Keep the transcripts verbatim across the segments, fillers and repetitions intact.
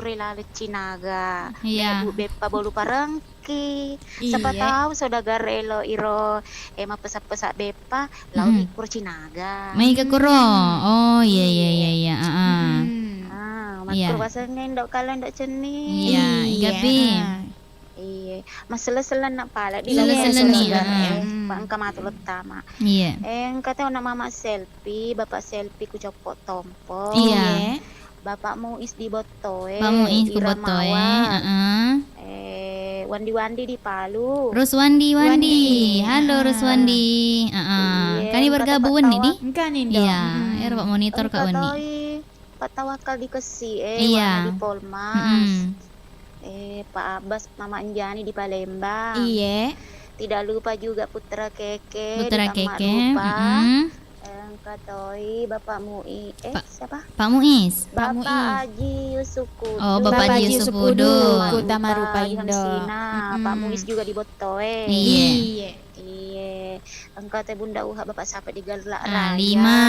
ri laleng Cinaga. Iya. Mebbu beppa bolu parengki. Siapa Iya. tahu saudagar elo iro, eh, mappesa-pesa beppa, lao Mm-mm. ikkuro Cinaga. Maega kuro. Oh, iya, iya, iya, iya. Ah, ah. Mm-mm. Ah, Iya. makkuro wasengnge Indo Kalo, Indo Cenni. Iya, Iya, igapi. ah. Iye, massele-sele na pale di Iye, laleng Sele-sele ni, saudagar, ah. eh, Mm. pa engka matu lo tama. Iya. Eh, engka tau na Mama Selfie, Bapak Selfie ku Coppo Tompo. Iya. Iya. Bapak Muiz di Bottoe, Pak Muiz di ku Bottoe, Ramawa. Heeh. Eh, Wandi-Wandi di Palu. Ruswandi, Wandi. Wandi. Halo, Heeh. Ruswandi. Heeh. Iya, Kani engka warga Bapak Buwen ni, di? Tawa-, Engka ni, Indo. Iya, Mm-mm. ero Pak Monitor, Kak Wandi. Engka toi Pak Tawakal di Kessi, eh, Iya. Wana di Polmas. Mm-mm. Eh, Pak Abbas, Mama Anjani di Palembang. Iye. Tidak lupa juga Putra Keke di Putra Keke, Tammarupa. Mm-mm. Eh, engka toi Bapak Mui-, eh, Pa-, siapa? Pak Muiz. Pak Bapak Muiz. Aji Yusuf Kudu. Oh, Bapak Bapak Aji Aji Yusuf Yusuf Kudu. Kudu, Tammarupa, Tammarupa di Indo. Hamsina. Pak Mm-mm. Muiz juga di Bottoe. Iye. Iye. Iye. Engka te Bunda Uha, Bapak siapa di Gella Ah, Raja. Lima.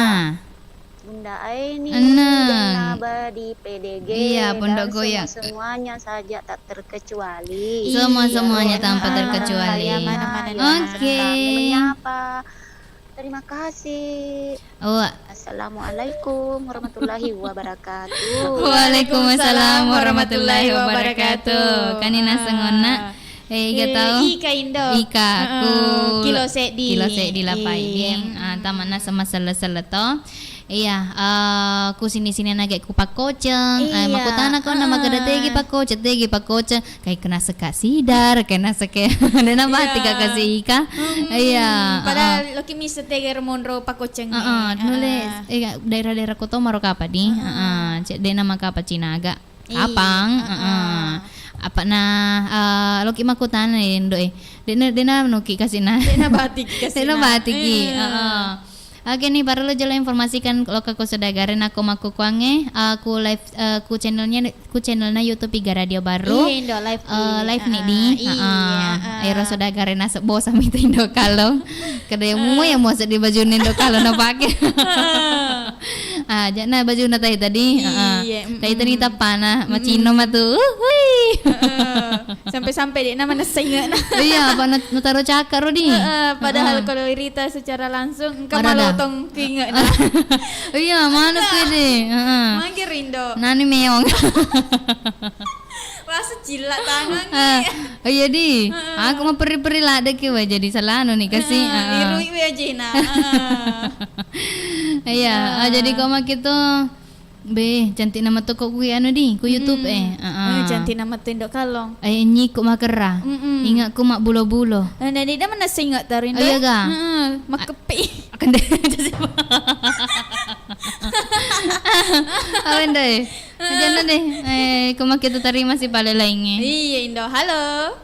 Bunda Aini Enam. dan Naba di P D G Iya, Pondok dan Goyang. semua-semuanya saja tak terkecuali. Semua-semuanya Iya. tanpa Ah, terkecuali. Iya, mana-mana Iya, Oke. senang menyapa. Terima kasih. Oh. Assalamualaikum warahmatullahi wabarakatuh. Waalaikumsalam warahmatullahi wabarakatuh. Kani naseng onna? Eh, iga Eh, tau? Ika, Indo. Ika, Heeh, ku kilo seddi. Kilo seddi la Iya. paiding. Ah, tamanna semaselle-selle to. Iya, eh, ku sini-sini nage ku pakkoceng. Eh, Iya, makkutana ko na heeh. makkeda tegi pakkoceng, tegi pakkoceng. Kai kena seka sidar, kena seke. Dena mati Iya. kaka si Ika. Hmm, Iya, padahal heeh. loki misse tege ro monro pakkoceng. Heeh, nulle, Heeh. eh, daerah-daerah Koto maro kapa di? Heeh. Heeh, cek dena makapa Cinaga. Iya, Kapang, heeh. heeh. Apa na, eh, loki makkutana, eh, Indo, eh. Dena, dena nuki kasina. Dena batiki kasina. Dena batiki, Iya. heeh. Oke nih, parellu jolo informasikan lokka ko saudagare nako makkukuangnge, eh, ku live, eh, ku channelnya, ku channelna YouTube Iga Radio Baru. Iya, Indo, live Eh, di, live nih, heeh, di. iya, Heeh. heeh. Ero saudagare naseng bosa mita Indo Kalo. Kada yang mua yang mua seddi bajunna Indo Kalo napake. Heeh. Ah, jana bajunna tai tadi. Heeh. Iya, Tai tadi mm-mm. tappana, macino Mm-mm. matu. Uhui. Heeh. Sampai-sampai dek nama nasa ingat. Iya, apa nat-, nataro cakar ro di. Heeh, padahal Heeh. kalau irita secara langsung engka Ada dah. malotong keingat. Iya, mana Ada. pede. Heeh. Mangge rindo. Nani meong. Rasa cilak tangan Ah, nih. iya di. Heeh. Aku mau peri-peri ladek ya, wah, jadi salah anu nih kasih. Heeh, Heeh. irui we ajena. Heeh. Iya, ah, jadi Heeh. kau mak itu Be, cantik nama toko kui anu di, ku YouTube, Mm-mm. eh. Heeh. Eh, cantik nama tu Indo Kalong. Eh, nyiku makerra. Mm-mm. Ingat ku mak bulo-bulo. Eh, dan dia mana singa tarin Oh, iya, deh. ga? Heeh, makepi. Akan deh. Awen deh. Aja na deh. Eh, ku mak itu terima si pale lainnya. Iya, Indo. Halo.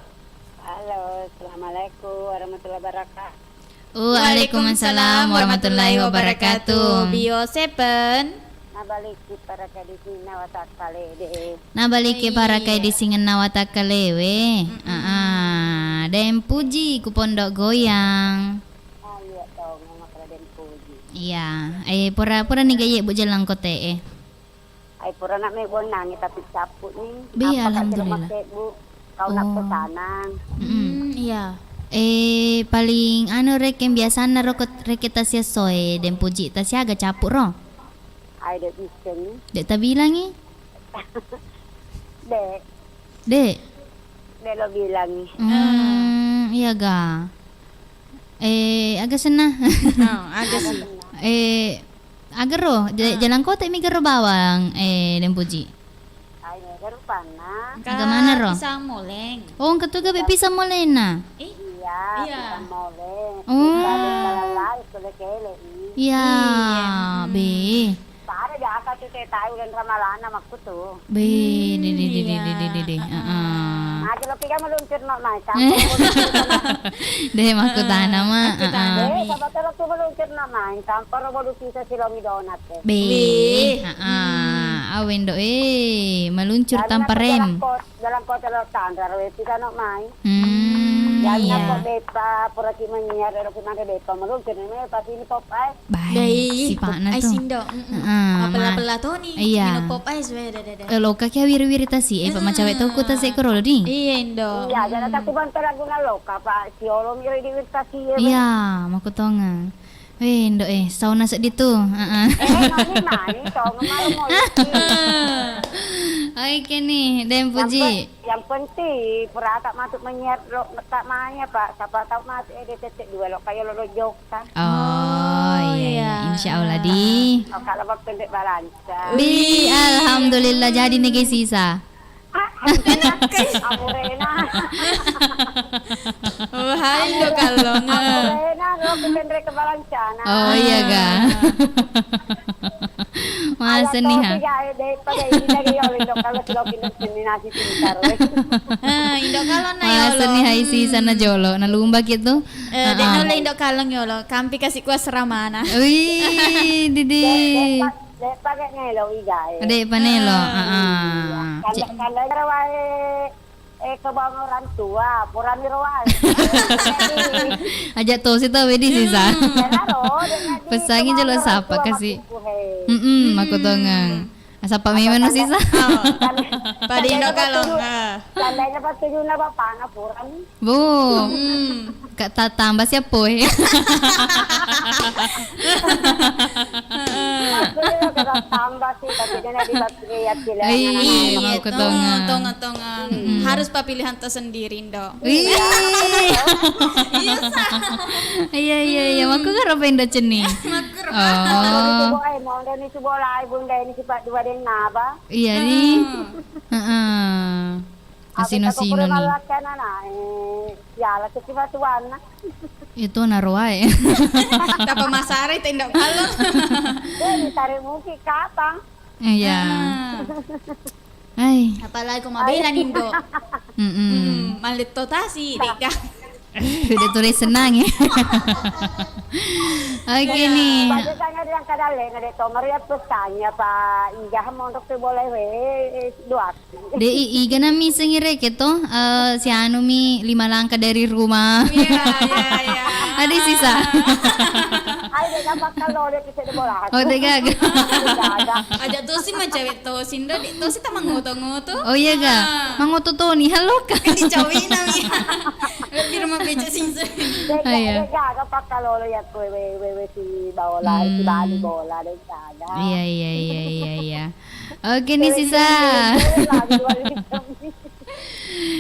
Halo, assalamualaikum warahmatullahi wabarakatuh. Waalaikumsalam warahmatullahi wabarakatuh. Bio Seven. Nabaliki para kadisina watakkalede. Nabaliki para Iya. kaidisingenna watakkalewe. Mm-mm. Aa, den puji ku pondok goyang. Ah, iya, tong, makala den puji. Iya, eh, pura, pura ni gaye bu jalang kote, eh. Ai purana mebbu nangi tapi cappu ni. Be, Apa kak alhamdulillah. Cuma mebbu? Kau nak Oh. pesanan. Mm-mm. Hmm, iya. Eh, paling anu rekeng biasanna ro ket-, rekeng tasiassoe, den puji tasiaga cappu ro? Ai dek biseng ni. Dek tabilangi? Dek. Dek. Dek lo bilangi. Hmm, iya ga. Eh, aga senna? Oh, aga sih. Eh, aga ro, ja-, Ah. jalan kota mi garo bawang, eh, den puji. Ai, mega rupanna. Aga mana ro? Pisang moleng. Oh, engka tu gabe pisang molena. Eh? Iya, Iya. pisang moleng. Oh. Pisang lalai, kele-kele, i. Iya, Iya, hmm. be. Pada jaka tu teh tahu dan ramalana makku tu. Be, Hmm, de, de, de, de, iya. de, de, de. Heeh. Heeh. Nah, kalau kita meluncur nak naik, Eh. kampung meluncur nak. Deh, makkutana, Heeh, ma. makkutana, Heeh. Eh, mi. Sahabat kalau kita meluncur nak naik, kampung robo duki sa silongi donat, eh. Be. Wih. Heeh. Hmm. Awen do, eh, meluncur Lalu tanpa nak rem. Jalan kot-, jalan kota lo tangga, roe kita nak main. Hmm. Jangan iya. Kok bepa, pura ki menyiar, ero ki mare bepa, melung kene me pasti ini pop ice. Baik, dai, sipakna pop ice tu. Indo. Mm-mm. Heeh, mapella-pella toni. Iya. Minum pop ice, weh, deh, deh, deh. Eh, loka kia wiri-wiri tasi, eh, Pak, macawe toko tasi koro di. Iya, Indo. Iya, jadi aku bantu lagu naloka, Pak. Siolo miro di wiri tasi, ya, iya, Pak. Makutongeng. Weh, Indo, eh, sauna seddi tu. Heeh. Eh, mani, mani, sauna malu mau. Oke nih, Deng Puji. Yang pe-, yang penting, pura tak masuk menyiar, lo, tak main, Pak. Siapa tahu masuk, eh, dia tetek dua, lo, kayak lo, lo jok. Oh, iya, iya. Insya Allah, di. Oh, kalau waktu ndek balanca. Di, alhamdulillah, jadi nih, guys, sisa. Ah, amurena. Wah, hai, Indo Kallong. Amurena, lo, aku ndek ke balancana. Oh, iya, ga. Masa nih, ha? Tiga, eh, deh, pada ini lagi, ya, Indo Kallong, lo, kini, kini nasi pintar, weh. Ah, Indo Kallong, nah, ya, masa nih, hai, sisa na jolo, na lumba gitu. Eh, de' nulle Indo Kallong yolo, kampi kasi ku asramana. Wih, Didi. De', de', de', de' pake nelo iga e. De' pa nelo, heeh. Kanda-, kanda ero wae, eh, ke bawah orang tua, purani ro wae. Aja' tosi tau wedi sisa. Iya, ro, de' nadi pesangi jolo sapa kasi. Mm-mm, makutongeng. Sapa memang nu sisa? Oh. Pada Indo Kallong, ah. Seandainya pas tujuh na bapakna purani. Bu. Hmm. Ka-, ta-, tambah siapa, eh? Aku juga kata tambah sih, tapi dia di batu ya, sila. Iya, iya, tonga, tonga, tonga. Mm-mm. Harus papilihan tersendiri, Indo. Wih. Iya, sa. Iya, iya, iya. Makku karo pendo ceni. Makku. Oh. Mau dari subo, eh, mau dari subo lai, bunda ini sifat dua dengan apa? Iya, di. Heeh. Heeh. Kasino-sino ni. Malakkan anak, eh, ya, lah, kecil batuan, nah. Itu naruae. Tapa masare tendok kalau. Eh, ditarik muki kapang. Iya. Ah. Ai. Apalagi ko mabela nindo. Mm-mm. Mm, maletto tasi, deka. Udah tulis senang ya. Oke nih. Pada tanya dia kadalle, nade to, Maria pesannya, Pak. Iga mondok tu boleh, weh, dua. De i-, iga na misengi reke to, eh, si anu mi lima langkah dari rumah. Iya, iya, iya. Ada sisa. Ai, de gaga pakkalo de kita de bola. Oh, de gaga. De gaga. Aja tosi macawe tosi ndo, de tosi ta mangoto-ngoto. Oh iya ga? Ah. Mangoto toni, halo ka. Ini cawe nami. Lebih rumah beca sisa. De gaga, de gaga pakkalo ya kue we, we, we si bola, si bali bola, de gaga. Iya, iya, iya, iya, iya. Oke nih, sisa.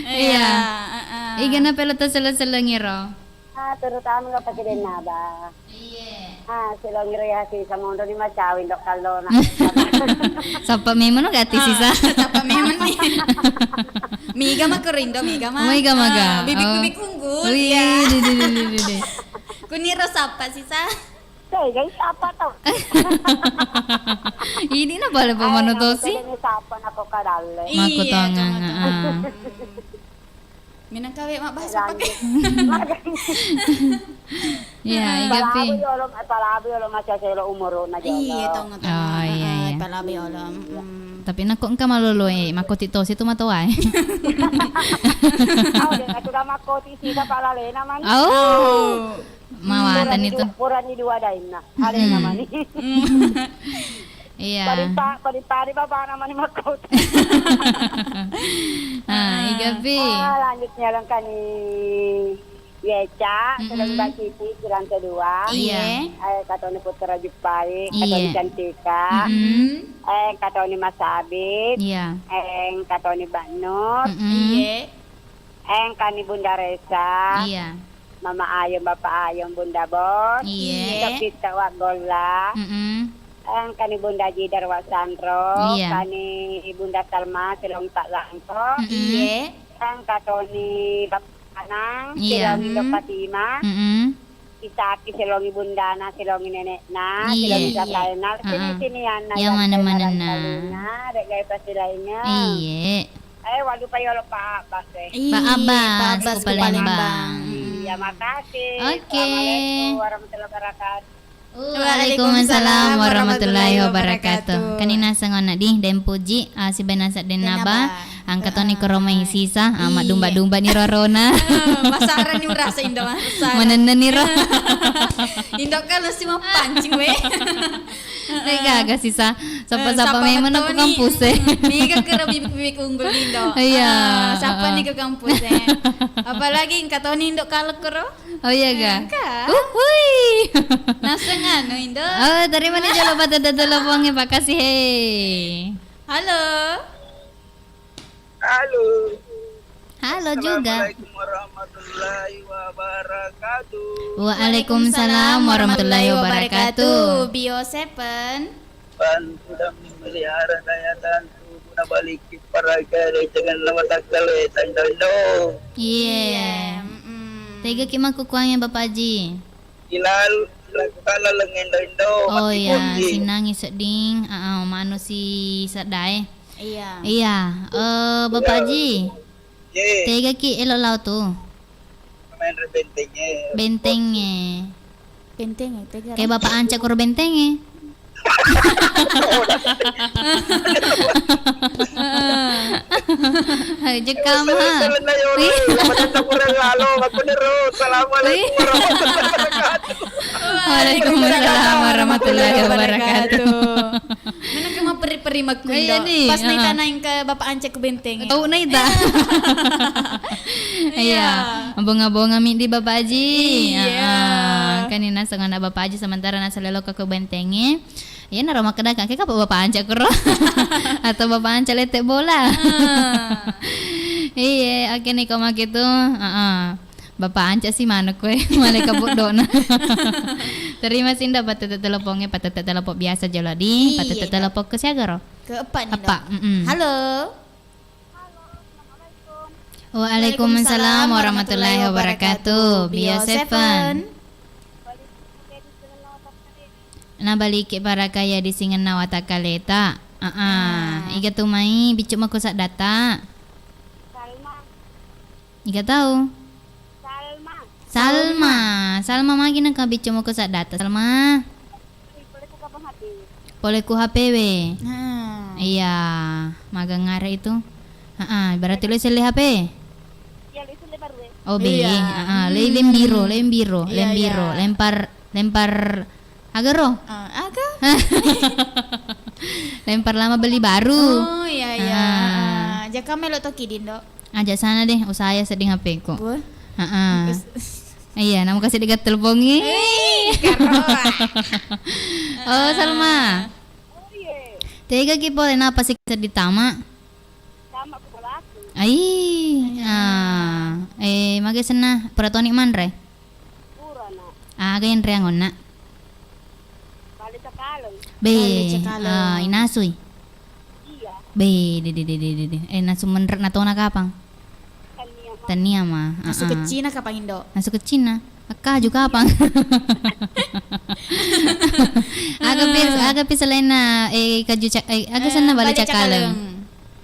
Iya, heeh. Iga na pelo to selo-selongiro. Ah, terutama lo pake dena ba. Iya. Ah, selongiro ya sisa mondo ni macawi ndok kallona. Sapa memang no gati sisa. Sapa memang nih. Miga ma kerindo, miga ma. Miga maga. Ah, bibik-bibik unggul. Wih, ya. Di, di, di, di, di, di. Kuniro sapa sisa? Tega, siapa tau? Ini na bale pemanu tosi. Ini siapa na ko kadalle. Makku tongang, heeh. Minang kawe mabbahasa pake. Iya, igapi. Palabu yolo, palabu yolo maca selo umuruna jolo. Iya, tonga, tonga. Oh, iya, iya. Palabu yolo. Tapi nako engka malolo e, makkoti tosi tu matoa e. Oh, de' natu da makkoti sisa palalena mani. Oh. Mawatani tu. Purani dua dainna. Alena mani. Iya. Pari pa-, pari-pari bapana mani makkota. Ah, igapi. Ah, lanjutnya langkani Yeca, sedang Mbak Siti, silang kedua. Iya. Eh, katoni Putra Jupari, katoni Cantika. Eh, katoni Mas Abid. Iya. Eh, katoni Mbak Nur. Iya. Engkani Bunda Resa. Iya. Mama Ayong, Bapak Ayong, Bunda Bos. Iya. Iya. Pitta Waggolla. Mm-mm. Engkani Bunda Jidar Wasanro. Iya. Kani Bunda Salma, Silong Tak Langko. Mm-mm. Iya. Engka Toni Bapak Anang, iya. Silong Indo Fatima. Mm-mm. Isaki silongi bundana, silongi nenekna, iya. Silongi sataena, sini-sinianna. Iya. Yang mana-mananna. Rek gai pasti lainnya. Iya. Eh, waduh, Pak Yolo, Pak Abbas, eh. Iya, Pak Abbas, Pak Abbas ku Palembang. Iya, makasih. Oke. Assalamualaikum warahmatullahi wabarakatuh. Waalaikumsalam warahmatullahi wabarakatuh. Kani naseng ona di, Deng Puji, ah, sibawa naseng Deng Naba. Deng Naba. Angka toni koro mai sisa, ah, maddumba-dumba ni rorona. Masarani urasa Indo, masara. Manenneni ro. Indo kan mesti mapancing we. Dai gaga sisa. Sapa-sapa memang aku kampus e. Niga kero bibik-bibik unggul Indo. Iya. Ah, sapa ni ke kampus e. Apalagi engka toni Indo kalek koro. Oh iya ga? Engka. Uhui. Naseng anu Indo. Oh, terima ni jolo patete telepon e, makasih he. Halo. Halo. Halo juga. Assalamualaikum warahmatullahi wabarakatuh. Waalaikumsalam warahmatullahi wabarakatuh. Bio Seven. Bantu dan memelihara daya tahan tubuh na baliki paraga de jangan lama takkale tanda no. Iya. Iya, mm-mm. Tega ki makkukuangnge Bapak Haji? Ilal lakukan laleng endo-endo. Oh iya, sinangi sedding, ah, ah, manu si seddae. Iya. Iya, eh, Bapak Haji. Ye. Tega ki elo lao tu? Main re bentengnge. Bentengnge. Bentengnge, tega. Kayak Bapak Anca kuro bentengnge. Ayo, jekam, ha. Wih. Assalamualaikum warahmatullahi wabarakatuh. Waalaikumsalam warahmatullahi wabarakatuh. Menang ke mapperi-peri makku Indo. Iya, ni. Pas naik tanah ke Bapak Anca ke benteng. Tahu naik tak? Iya. Iya. Bonga-bonga mi di Bapak Haji. Iya. Ah, ah. Kan ini naseng anak Bapak Haji sementara nasa lelo ke bentengnya. Iya, naro makkeda kan, "Keka Bapak Anca kuro?" Atau Bapak Anca lete bola. Ah. Iya, oke nih, kok makitu. Heeh. Bapak Anca si manuk kue, maleka boddona. Terima kasih nda patete telepongnya, patete telepon biasa jolo di, iya, patete telepon ke siaga ro? Ke epa nih, Epa, mm-mm. Halo. Waalaikumsalam warahmatullahi wabarakatuh. Bio Seven. Nabaliki parakaya di singenna watakkaleta. Aa, iga tu mai biccu mako saddata. Salma. Iga tau? Salma. Salma. Salma magi naka biccu mako saddata, Salma? Pole ku H P we. Nah. Iya, magang are itu. Heeh, berarti lo iselle H P? Iya, lo iselle baru e. Oh, be. Iya. Heeh, le-, lembiro, lembiro, iya, lembiro, iya. Lempar, lempar aga ro? Eh, aga? Lempar lama beli baru. Oh, iya, iya. Ah. Heeh. Jaka melo toki dindo. Aja sana deh, usaya sedding H P-ku. Wah. Heeh. Iya, namu kasih dekat telepongi. Eh, karoa. Oh, Salma. Oh, iya. Tega ki pole napa sih sedih tama? Tama ku bolaku. Ai, ah, eh, mage senna, pura toni manre? Pura, Nak. Aga enreangonna? Bale cakaleng. Be, bale cakaleng. Ah, inasui? Iya. Be, de, de. Eh, nasu menre natona kapang? Tania ma. Tania ma. Nasu, ah, ah, keccina kapang, Indo? Nasu keccina. Akkaju kapang? Aga pi, aga pi selainna, eh, kaju ca-, eh, aga senna bale cakaleng?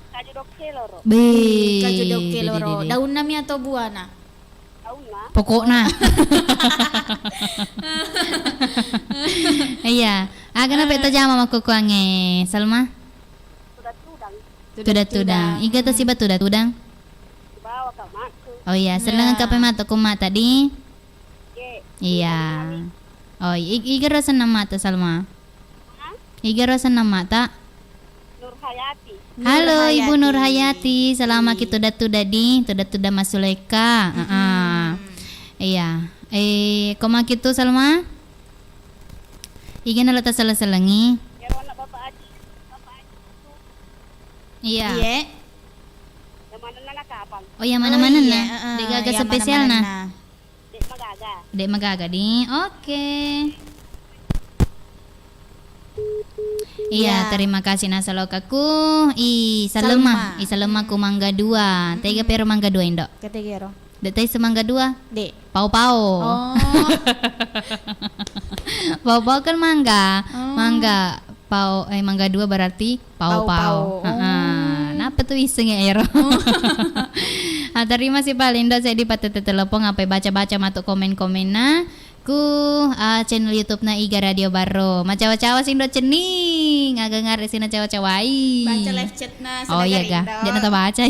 Kaju dokkeloro. Be, kaju dokkeloro. De, de, de, de. Daunna mi atau buana? Pokokna. Iya. Aga nape tajama makkukuangnge, Salma? Tudang-tudang. Tudang-tudang. Iga to siba tudang-tudang? Sibawa ka makku. Oh iya, seneng ka pe matu ku ma tadi? Iya. Oh, i-, iga ro senna mata, Salma? Hah? Iga ro senna mata? Nurhayati. Halo, Ibu Nurhayati. Salama ki tudang-tudang di, tudang-tudang massuleka. Heeh. Iya. Eh, ko makitu, Salma? Iga nalo tasaleng-selengi? Iyaro anak Bapak Aji, Bapak Aji itu. Iya. Iya. Yang mana-mana kapang? Oh, yang mana-mana, iya, nah. Heeh, degaga yang spesial, mana-mana, nah. Dek magaga. Dek magaga, di. Oke. Iya, iya, terima kasih nasalokaku. I Salema, Salma. I Salema ku mangga dua. Mm-mm. Tega pero mangga dua, Indo? Ketegero. Dek tai semangga dua? Dek. Pao-pao. Oh. Pao-pao kan mangga. Oh. Mangga. Pao, eh, mangga dua berarti pao-pao. Pao-pao. Heeh. Oh. Napa tu iseng ya, ero? Oh. Ah, terima kasih paling dok, saya dipatete telepon, apa baca-baca matu komen-komenna. Ku, ah, channel YouTube-na Iga Radio Barro. Macawa-cawa si Indo Cenning. Aga ngare si nacawa-cawai. Baca live chat-na. Oh, iya, saudara ga. Indo. Jangan tabaca.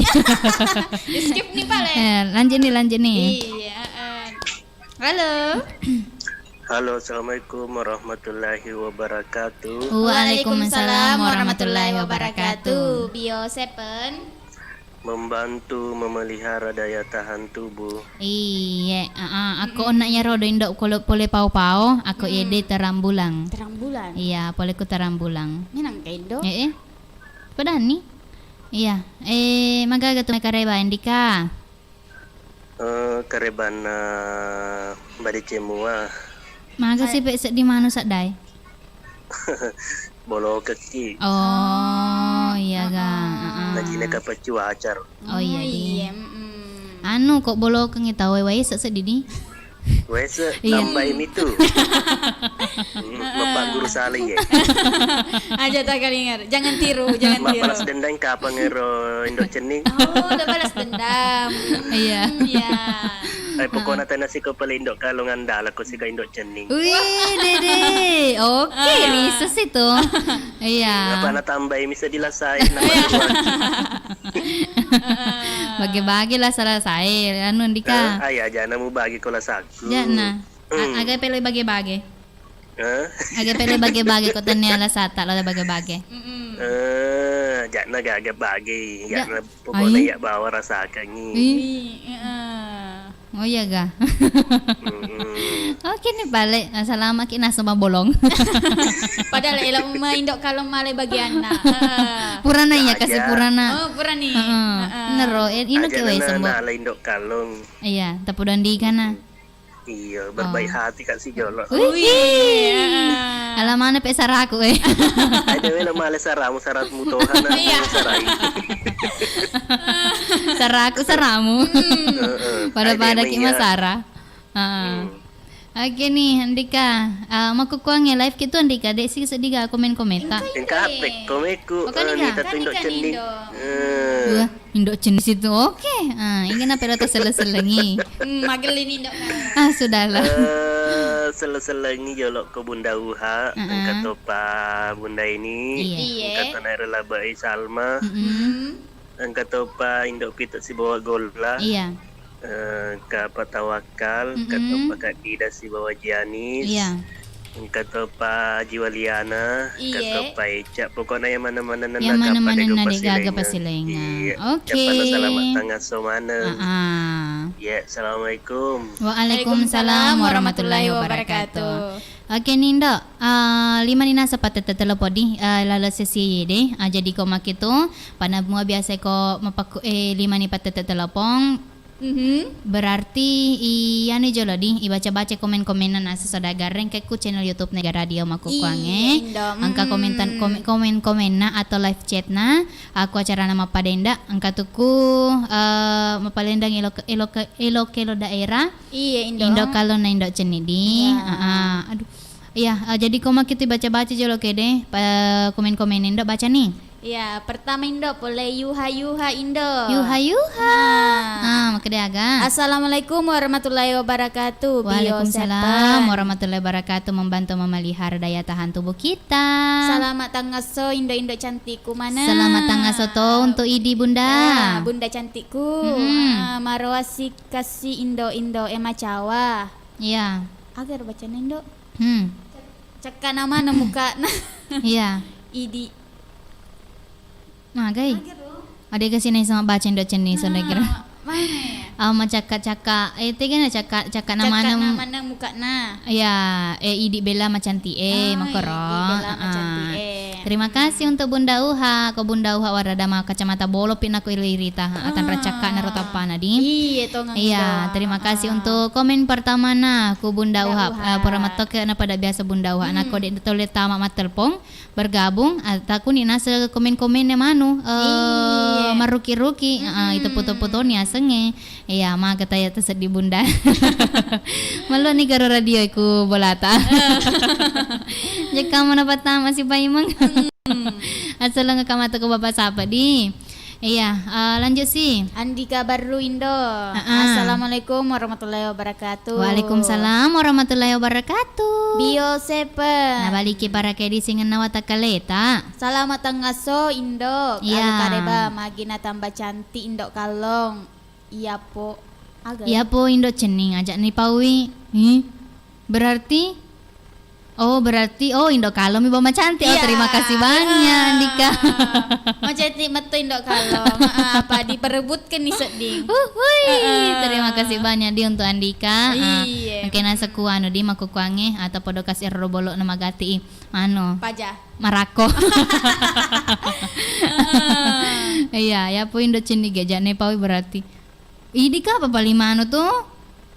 Di-skip nih, Pak, le. Eh, lanjut nih, lanjut nih. Iya, eh. Halo. Halo, assalamualaikum warahmatullahi wabarakatuh. Waalaikumsalam warahmatullahi wabarakatuh. Bio Seven. Membantu memelihara daya tahan tubuh. Iye, heeh, akko onna iyaro do indo kolo pole pao-pao, akko iye de terang bulang. Terang bulan. Iya, pole ku terang bulang. Minang ke indo? Eh, eh. Padani? Iya. Eh, magaga tu makareba, Andika? Eh, karebanna badeceng mua. Maga si pe seddi manu saddai? Bolokekki. Oh, iya ga. Heeh. Najina kapang cuaca ro. Oh, iya, di. Anu, ko bolokengngi tau wae se seddi di. Wae se tambai mitu. Hmm, Bapak Guru Saleh, ya. Aja tak kalingar. Jangan tiru, jangan tiru. Balas dendam kapang ero Indo Cenning. Oh, udah balas dendam. Iya. Hmm, iya. Eh, pokoknya tena siko pale Indo Kalong andala ko sika Indo Cenning. Wih, dede. Oke, rises itu. Iya. Apa na tambai misa dilasai, na. Bagi-bagi lah salah saya. Anu, Andika. Eh, ayo aja namu bagi ko lasaku. Jana. Aga pele bage-bage. Hah? Aga pele bage-bage ko tenne ala sata lo bage-bage. Eh, jana gaga bage, jana pokoknya ya bawa rasakangi. Oh iya ga. Oke nih balik. Nah, salama ki nasaba bolong. Padahal elo ma Indo Kalong male bagianna. Purana ya kasih purana. Oh, purani. Nero, ino ke wai sembo. Ala Indo Kalong. Iya, tapi udah Andika na. Iya, berbaik hati kak si jolo. Wih. Ala mana pe saraku, eh. Ada wela male saramu, saratmu tohana. Iya. Sarai. Saraku saramu. Pada-pada ki masara. Heeh. Oke nih, Andika. Eh, makkukuangnge live kitu, Andika. Dek si seddi ga komen-komenta. Engka ape komeku, eh, nita tu Indo Cenning. Wah. Indo Cenning situ. Oke. Ah, ini kenapa lo tersele-selengi? Hmm, magelli ni, Indo. Ah, sudahlah. Eh, sele-selengi jolo ko Bunda Uha, engka topa Bunda ini, engka tona rela bai Salma, engka topa Indo Pita sibawa Golla. Iya. Eh, engka Pa Tawakal, engka topa Kak Dida sibawa Jianis. Iya. Engka topa Jiwaliana, engka topa Eca. Pokokna iya maneng-manenna, iya maneng-manenna de gaga pasilenga. Iya. Oke. Selamat tangasso maneng. Iya, assalamualaikum. Waalaikumsalam warahmatullahi wabarakatuh. Oke, Nindo. Ah, lima ni nasa patette telepon di, ah, lala sesi de. Ah, jadi ko makitu, pada mua biasa ko mapakku, eh, lima ni patette telepon. Berarti iyani jolo di ibaca-baca komen-komenna nasa sodagareng ke ku channel YouTube Nega Radio makkukuangnge. Engka komentan-, komen-, komen-komenna atau live chatna, aku acarana mappadenda, engka tuku, eh, mappadenda elo ke-, elo ke-, elo kelo daerah. Iya, Indo. Indo Kalong na Indo Cenning di. Heeh. Aduh. Iya, eh, jadi ko makitu baca-baca jolo kede, pa-, komen-komen Indo baca nih. Iya, pertama Indo, pole Yuha-Yuha Indo. Yuha-Yuha. Ah, makkeda aga. Assalamualaikum warahmatullahi wabarakatuh. Waalaikumsalam warahmatullahi wabarakatuh. Membantu memelihara daya tahan tubuh kita. Selamat tangasso Indo-Indo cantikku mana. Selamat tangasso to untuk Idi Bunda. Ah, Bunda cantikku. Ah, maroasi kasih Indo-Indo e macawa. Iya. Agar bacana Indo. Hmm. Cakka namana mukana. Iya. Idi. Magai. Adega sini sama baca Indo Cenning sondeger. Ah, macakka-cakka, eh, tegana cakka, cakka namana mukana. Iya, eh, Idi Bella macanti, eh, makoro. Idi Bella macanti, eh. Terima kasih untuk Bunda Uha. Ko Bunda Uha warada ma kacamata bolo pi nako iri-irita. Atanra cakka naro tappana di. Iya, terima kasih untuk komen pertamana ku Bunda Uha. Eh, pura mattoke na pada biasa Bunda Uha. Nako de tole tama mattelpong. Bergabung, ah, takuni nase komen-komenna manu, eh, marruki-ruki, ah, itu foto-foto ni asengnge. Iya, maga taya teseddi Bunda. Melo ni garo radio ku bolata. Jekka mana pertama si paimeng. Assaleng kamata ku Bapak Sapa di. Iya, eh, lanjut sih. Andika Barru Indo. Heeh. Assalamualaikum warahmatullahi wabarakatuh. Waalaikumsalam warahmatullahi wabarakatuh. Bio Seven. Nabaliki para kedi singenna watakkaleta. Selamat tengaso Indo. Iya. Alu kareba magina tambah cantik Indo Kallong. Iya po. Aga? Iya po Indo Cenning, aja ni paui. Ih. Berarti, oh, berarti, oh, Indo Kallong mi bama cantik. Oh, iya. Terima kasih banyak, Andika. Macantik metu Indo Kallong. Ah, apa diperebutkan nih sedih. Uhui. Heeh. Terima kasih banyak di untuk Andika. Ah, iya. Mungkin asa ku anu di makukuange atau podo kasih ero bolok nama gati. Anu. Paja. Marako. Heeh. Iya, ya po Indo Cenning gejane pawi berarti. Idi ka apa paling mano tuh?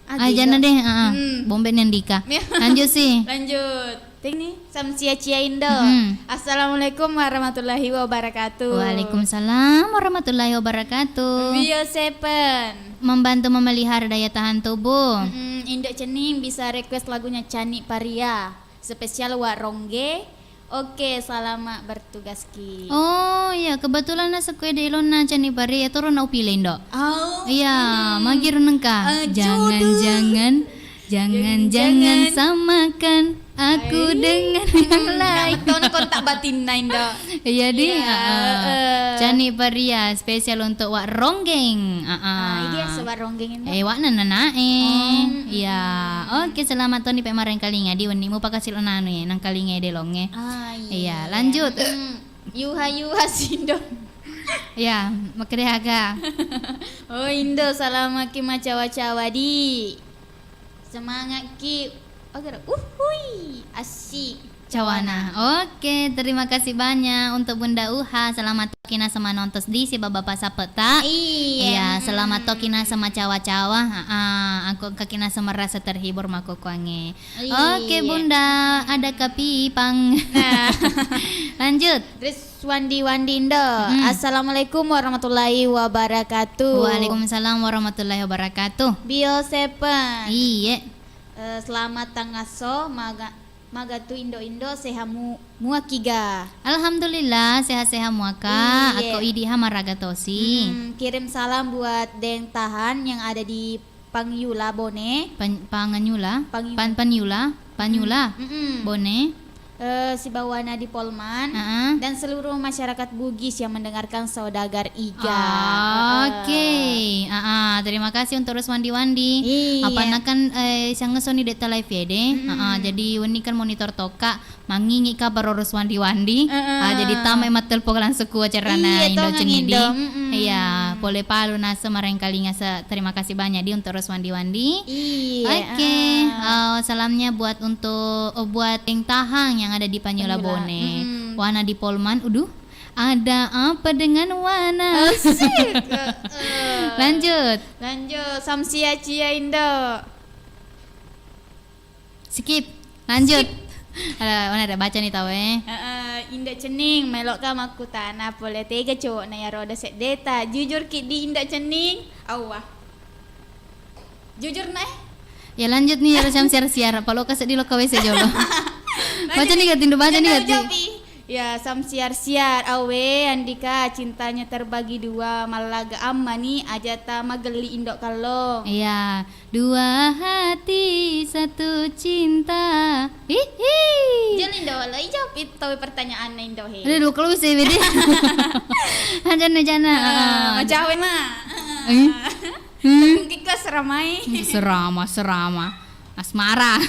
Aja na deh, heeh. Hmm. Bombe ni Andika. Lanjut sih. Lanjut. Ting nih, Samsia Cia Indo. Mm-mm. Assalamualaikum warahmatullahi wabarakatuh. Waalaikumsalam warahmatullahi wabarakatuh. Bio Seven. Membantu memelihara daya tahan tubuh. Mm-mm. Indo Cenning bisa request lagunya Cani Paria. Spesial Wa Rongge. Oke, selamat bertugas ki. Oh iya, kebetulan nasekku ede ilonna Cani Paria, toro na upile Indo. Oh. Iya, hmm. Magi renengka. Eh, jangan-jangan, jangan-jangan samakan aku dengan yang lain. Nah, metona kontak batinna Indo. Iya di. Iya, heeh. Cani Paria spesial untuk Wa Ronggeng. Heeh. Ah, iya, Wa Ronggeng Indo. Eh, Wa nana nae. Oh, iya. Mm-mm. Oke, selamat toni pe marengkalinga di wennimu pakasilo nanu ya, nangkalinga ede longe. Ah, iya. Iya, lanjut. Mm. Yuha-yuha Sindo. Ya, makkedai aga. Oh, Indo, salamaki macawa-cawa di. Semangat ki. Oke, uhui, asik. Cawana. Oke, terima kasih banyak untuk Bunda Uha. Selamat kina sama nonton di si Bapak Sapeta. Iya. Iya, selamat kina sama cawa-cawa. Heeh, aku kina sama rasa terhibur makukuange. Iya. Oke, Bunda, ada kepipang. Nah. Lanjut. Terus Wandi Wandi Indo. Mm. Assalamualaikum warahmatullahi wabarakatuh. Waalaikumsalam warahmatullahi wabarakatuh. Bio Seven. Iye. Eh, selamat tangasso, maga, magatu Indo-Indo, seha mu, muakiga. Alhamdulillah, seha-seha muaka. Iye. Ako idi ha maraga tosi. Mm, kirim salam buat Deng Tahan yang ada di Pangyula, Bone. Pan-, Panganyula? Pangyu- Pan-, Panyula? Panyula? Mm-mm. Bone. Eh, sibawana di Polman, heeh, dan seluruh masyarakat Bugis yang mendengarkan Saudagar Iga. Oke. Heeh. Heeh, terima kasih untuk Ruswandi Wandi. Iya. Apanakan, eh, siangngesoni detta live ya, de. Mm-mm. Heeh, jadi wenni kan monitor toka. Mangingi kabar Ruswandi Wandi. Heeh. Ah, jadi tamai mattelpon langsung ku acarana. Iya, Indo Cenning di. Indo. Mm-mm. Iya, pole palu nase marengkalinga se-, terima kasih banyak di untuk Ruswandi Wandi. Iya, oke, heeh. Eh, salamnya buat untuk, oh, buat Deng Tahang yang ada di Panyula, Panyula. Bone. Mm-mm. Wana di Polman, uduh. Ada apa dengan Wana? Asik. Heeh. Lanjut. Lanjut, Samsia Cia Indo. Skip. Lanjut. Skip. Ada, mana ada baca nih tau, eh. Heeh, Indo Cenning, meloka makkutana pole tega cowokna iyaro ada seddeta. Jujur ki di Indo Cenning. Awwa. Jujur na, eh. Ya lanjut nih, harus siar-siar. Paloka seddi loka W C jolo. Baca nih, Gati, baca nih, Gati. Ya, samsiar-siar, awe, Andika, cintanya terbagi dua, mallaga ammani, aja ta magelli Indo Kallong. Iya, dua hati, satu cinta. Hihi. Jangan Indo, lo ijawab itu pertanyaannya Indo, he. Aduh, lu kalau sih, bede. Aja nih, jana. Ah, macawe, ma. Eh? Hmm. Mungkin kelas ramai. Serama, serama. Asmara.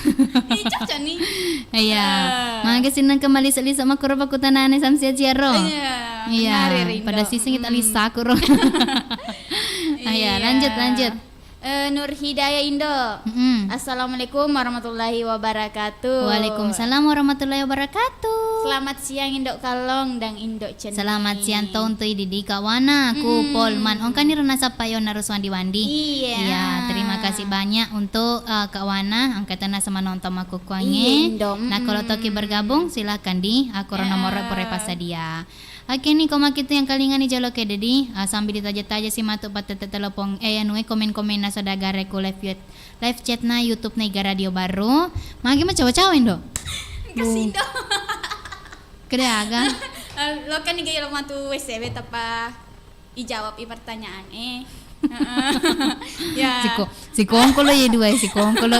Ih, cocok nih. Iya. Eh. Mangga sinnang kemali selisa makuro pakutanane samsia ciaro. Iya. Iya. Menarik, Rindo. Pada sising kita lisa kuro. Iya, iya, lanjut, lanjut. Eh, Nur Hidayah Indo. Mm-mm. Assalamualaikum warahmatullahi wabarakatuh. Waalaikumsalam warahmatullahi wabarakatuh. Selamat siang Indo Kallong dan Indo Cenning. Selamat siang to untuk idi di kawana ku Polman. Ongkani rena sappa yo narus wandi-wandi. Iya. Iya, terima kasih banyak untuk, eh, kawana angkatana sama nonton makukuange. Iya, Indo. Nah, kalau toki bergabung, silahkan di, eh, nomor pura passadia. Oke ni, ko makitu yang kalingani jolo ke dedi, ah, sambil ditaja-taja si matu pattette telepon, eh, anu, eh, komen-komen na saudagare ku live chat, live chat na YouTube na Iga Radio Baru. Magi macawa-cawa, Indo? Kasih, Indo. Kede aga? Eh, lo kan Iga lo matu W C W tapa. Dijawab i pertanyaan e. Heeh. Ya. Siko-, sikongkolo ye dua, sikongkolo.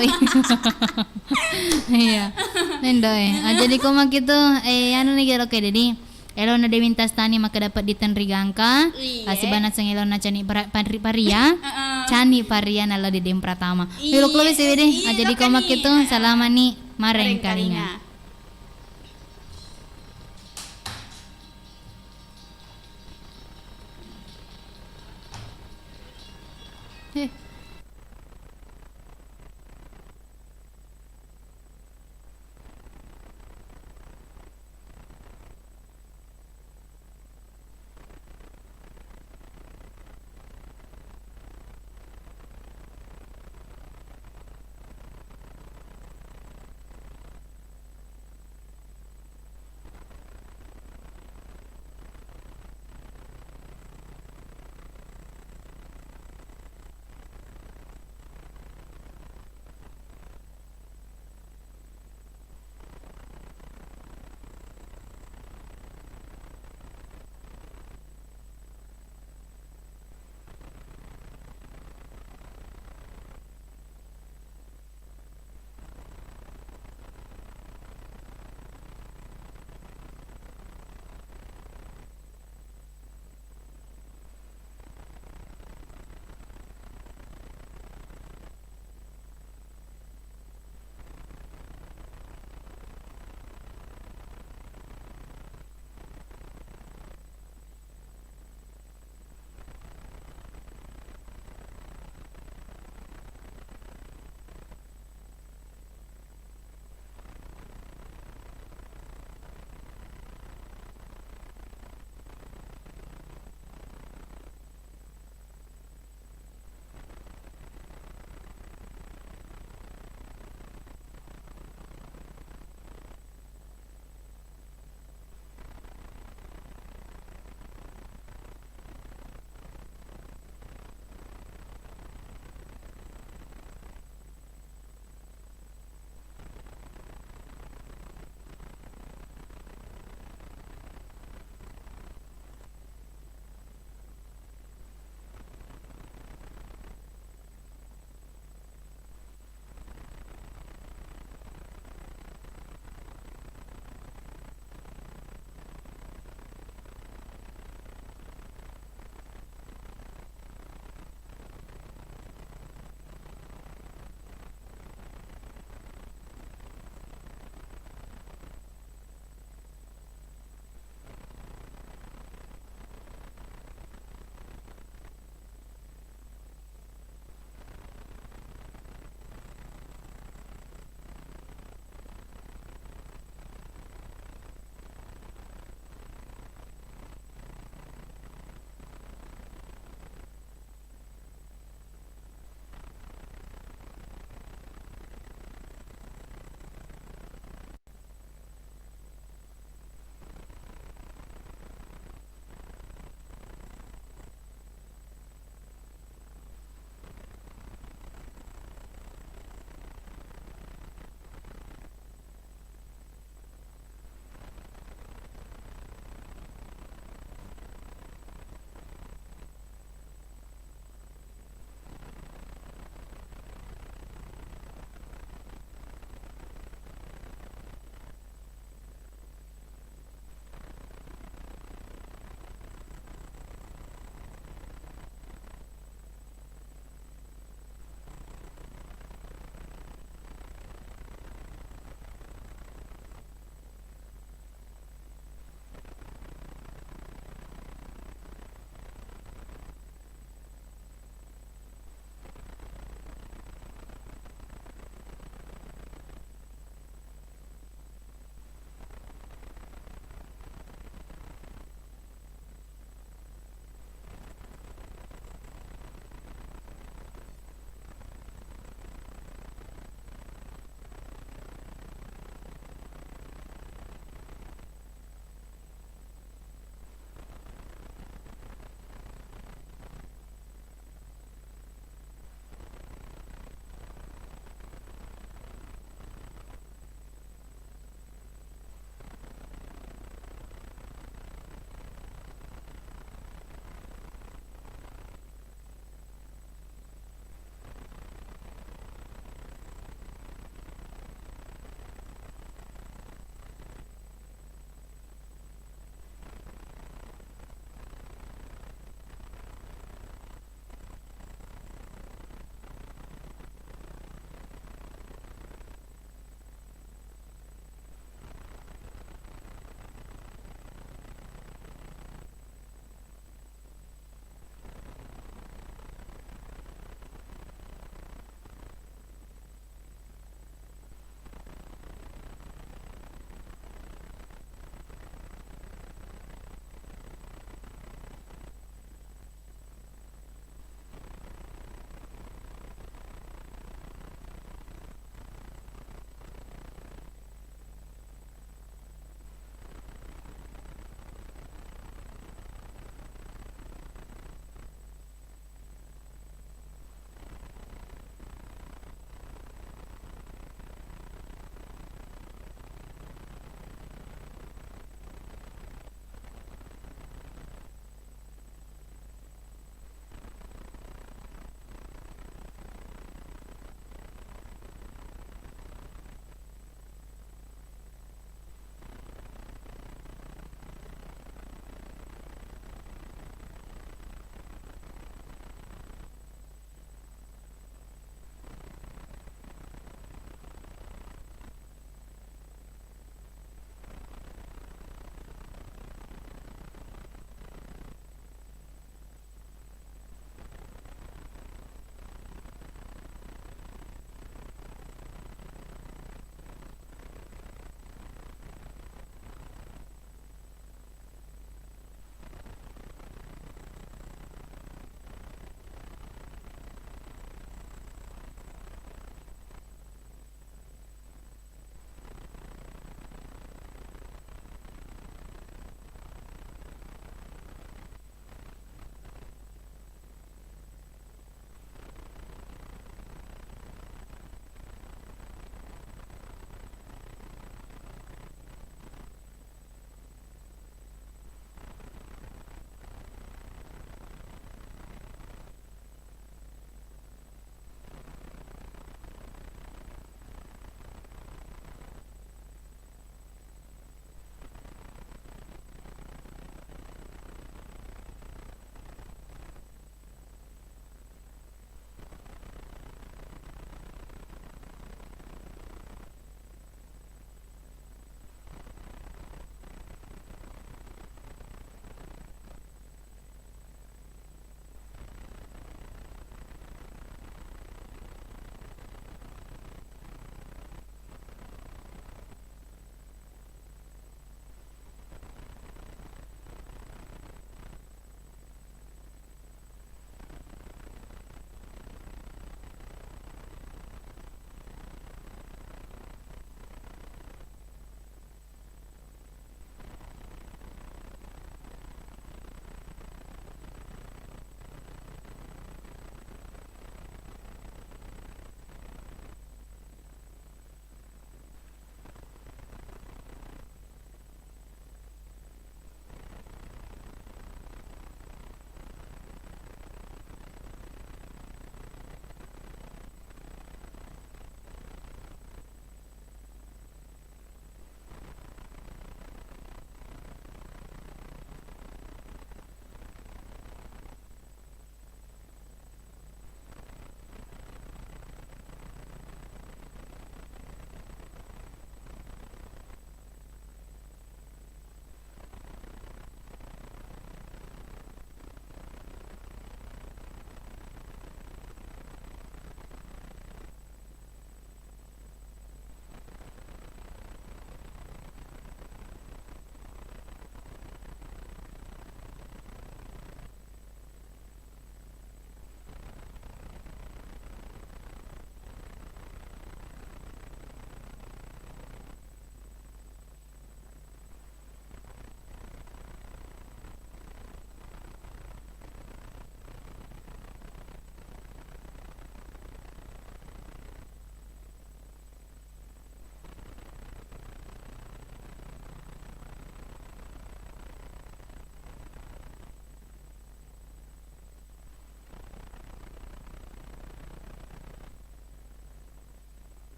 Iya. Nendo e. Ah, jadi ko makitu, eh, anu ni gero ke, jadi. Elona Dewi Tastani makkeda peddi tenri gangka. Iya. Asibana seng elona Cani Pra-, Panri-, Paria. Heeh. Cani Paria nallo Dede Pratama. Iya, lo klobe sewe de. Iya, ah, jadi ko makitu, heeh, salamani marengkalinga. Marengkalinga. Eh.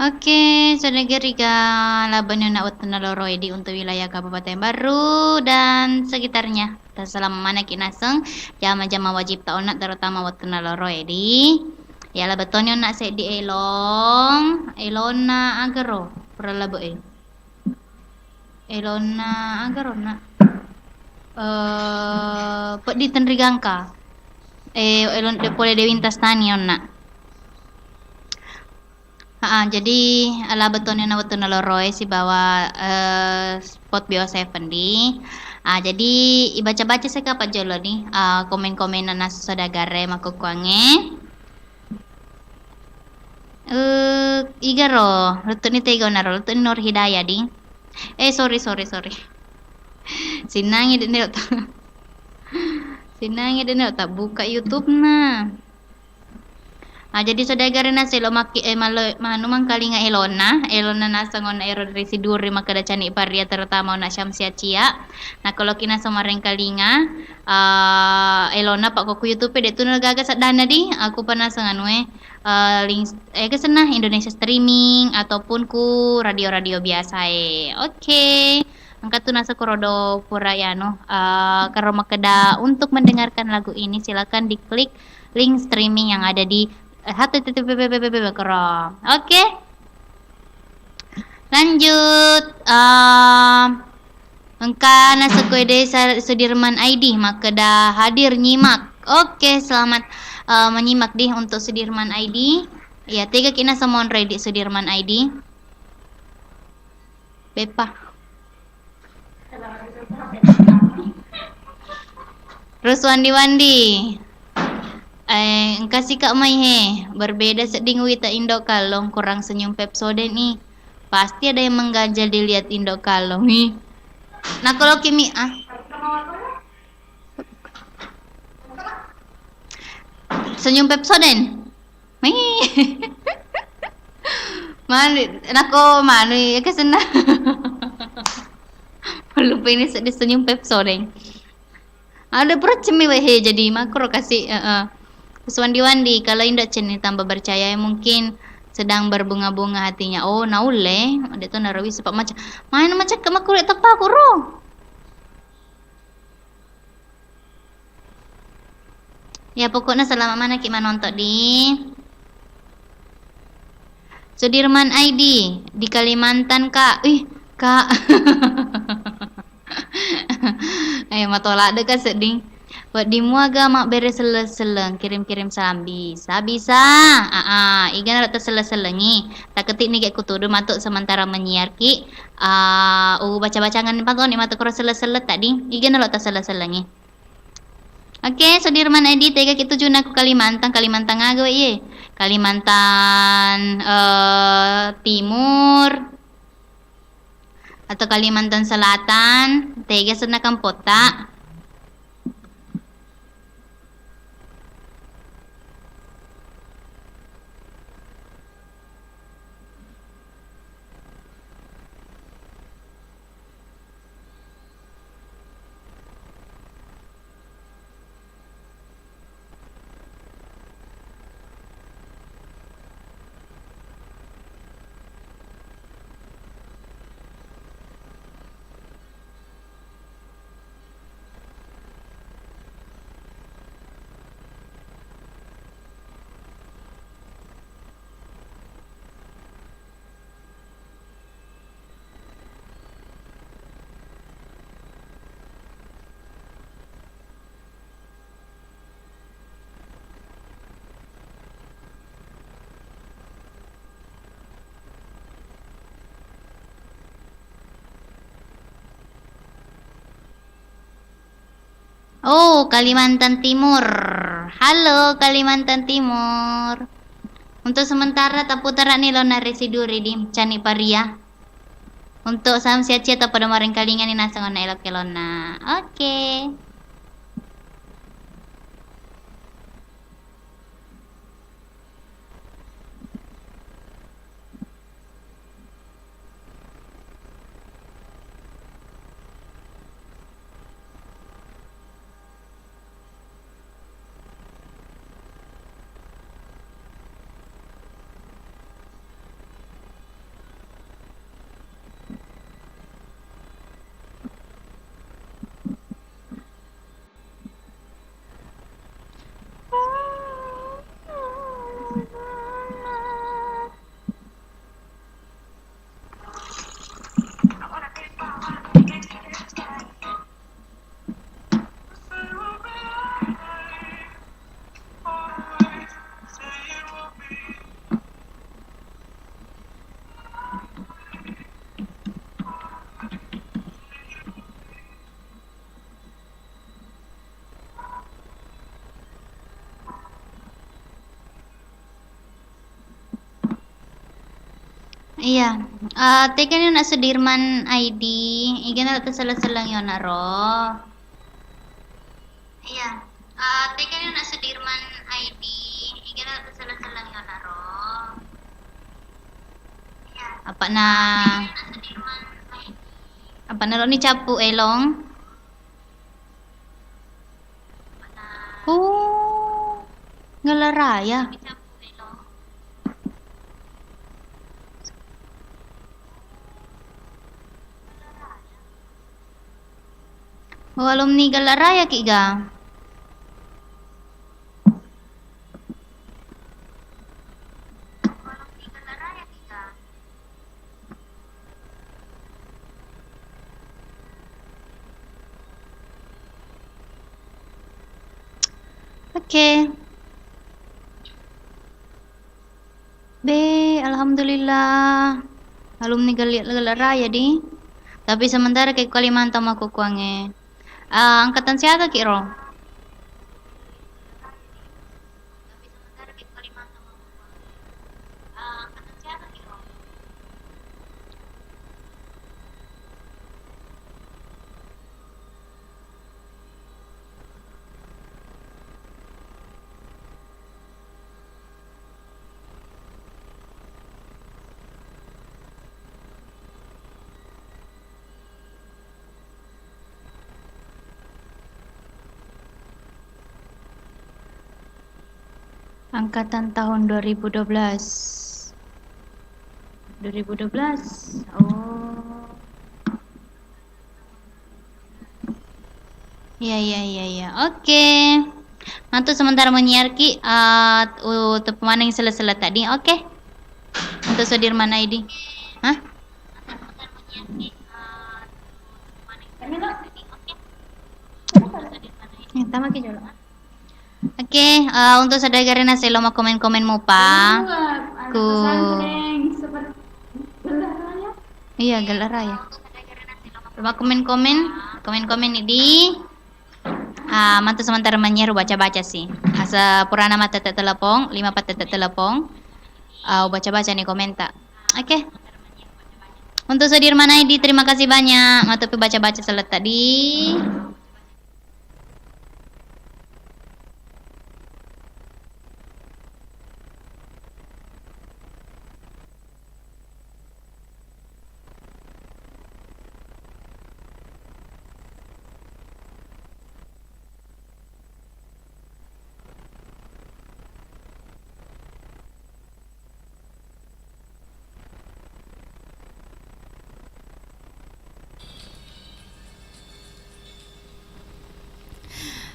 Oke, saudara Geriga, labbani onna wettunna loroe di untuk wilayah Kabupaten Barru dan sekitarnya. Tasalama manaki naseng jama-jama wajibta onna, terutama wettunna loroe di. Ya, labbetoni onna seddi elong, elonna agaro, pura labe e. Elonna agaronna. Eh, peddi tenri gangka. Eh, elon de pole Dewinta Stani onna. Haa, jadi, eh, labbetoni onna wettunna loroe sibawa, eh, spot B O seven di. Ah, jadi ibaca-baca seka pajjolo ni, ah, komen-komenna nasu saudagar e makkukkuangnge. Eh, igaro, lettu'ni tegona ro, lettu'ni Nur Hidayah, ding. Eh, sorry, sorry, sorry. Sinnangi de' nero ta-, sinnangi de' nero tabbuka YouTube-na. Ah, jadi saudagar e naseng elo makki-, eh, malo-, manu mangkalinga elonna, elonna naseng onna ero ri Siduri makkeda Cani Paria, terutama onna Syamsia Cia. Nakoloki naseng marengkalinga, ah, elonna pakkokku YouTube e, de' tu nagaga seddanna di, aku pa naseng anu e, eh, link, eh, ke senna Indonesia streaming ataupun ku radio-radio biasa e. Oke. Engka tu naseng korodo pura yanu, eh, karo makkeda untuk mendengarkan lagu ini silakan diklik link streaming yang ada di, eh, H T T P P P P P koro. Oke. Lanjut, eh, engka naseng ko ede Sa-, Sudirman I D makkeda hadir nyimak. Oke, selamat, eh, menyimak di untuk Sudirman I D. Ya, tegaki naseng monro di Sudirman I D. Beppa. Ruswandi-wandi. Eh, engka sika mai he. Berbeda sedding uwita Indo Kallong, kurang senyum Pepsodent i. Pasti ada yang mengganjal dilihat Indo Kallong i. Nakoloki mi, ah. Senyum Pepsodent. Manu, nako manu, ya, ke senna. Lupa ini sedih senyum Pepsodent. Ada pura cemmi wae he, jadi makro kasih, heeh. Terus wandi-wandi, kalau Indo Cenni tambah bercahaya, mungkin sedang berbunga-bunga hatinya. Oh, naulle, ada tu narawi sepak macam. Mana macam ke makro tepa kuro. Ya, pokoknya selama manaki manonton di Sudirman I D di Kalimantan, Kak. Ih, Kak. Eh, matola de ka sedding. Wedding muaga mabbere selleng-selleng, kirim-kirim salam bisa, bisa. Aa, iga naro taselleng-sellengi. Taketik ni kayak kutudu matu sementara menyiar ki. Ah, u baca-bacangan patoni matu koro selleng-selleng tadi. Iga naro taselleng-sellengi. Oke, Sudirman Edi, tega ki tujuna ku Kalimantan, Kalimantan aga we iye? Kalimantan, eh, Timur atau Kalimantan Selatan, tega senna kampotta? Oh, Kalimantan Timur. Halo, Kalimantan Timur. Untuk sementara, taputarani laona Resi Duri di Cani Paria. Untuk Sam Siacia atau pada marengkalingani naseng onna elok-elonna. Oke. Iya. Eh, tegani Ona Sudirman I D, igana tasella-sellang yonaro. Iya. Eh, tegani Ona Sudirman I D, igana tasella-sellang yonaro. Iya. Apa na, apa na lo ni cappu elong? Oh, Gala Raya. Oh, alumni Gala Raya ki ga? Oke. Be, alhamdulillah. Alumni Gala-, Gala Raya di. Tapi sementara ke Kalimantan makkukkuangnge. Ah, angkatan siaga ki ro? Angkatan tahun dua ribu dua belas. Dua ribu dua belas. Oh. Iya, iya, iya, iya. Oke. Matu sementara menyiar ki, eh, u-, tepu maneng sela-sela tadi. Oke. Untuk Sudirman I D. Hah? Ya, tama ki jolo. Oke, eh, untuk saudagarena selo makkomen-komen mupa. Iya, Gala Raya. Coba komen-komen, komen-komen ni di, ah, matu sementara menyiar ubaca-baca si. Asa purana mattette telepon, lima pattette telepon. Ah, ubaca-baca ni komenta. Oke. Untuk Sudirman I D, terima kasih banyak. Matu pi baca-baca seletta di.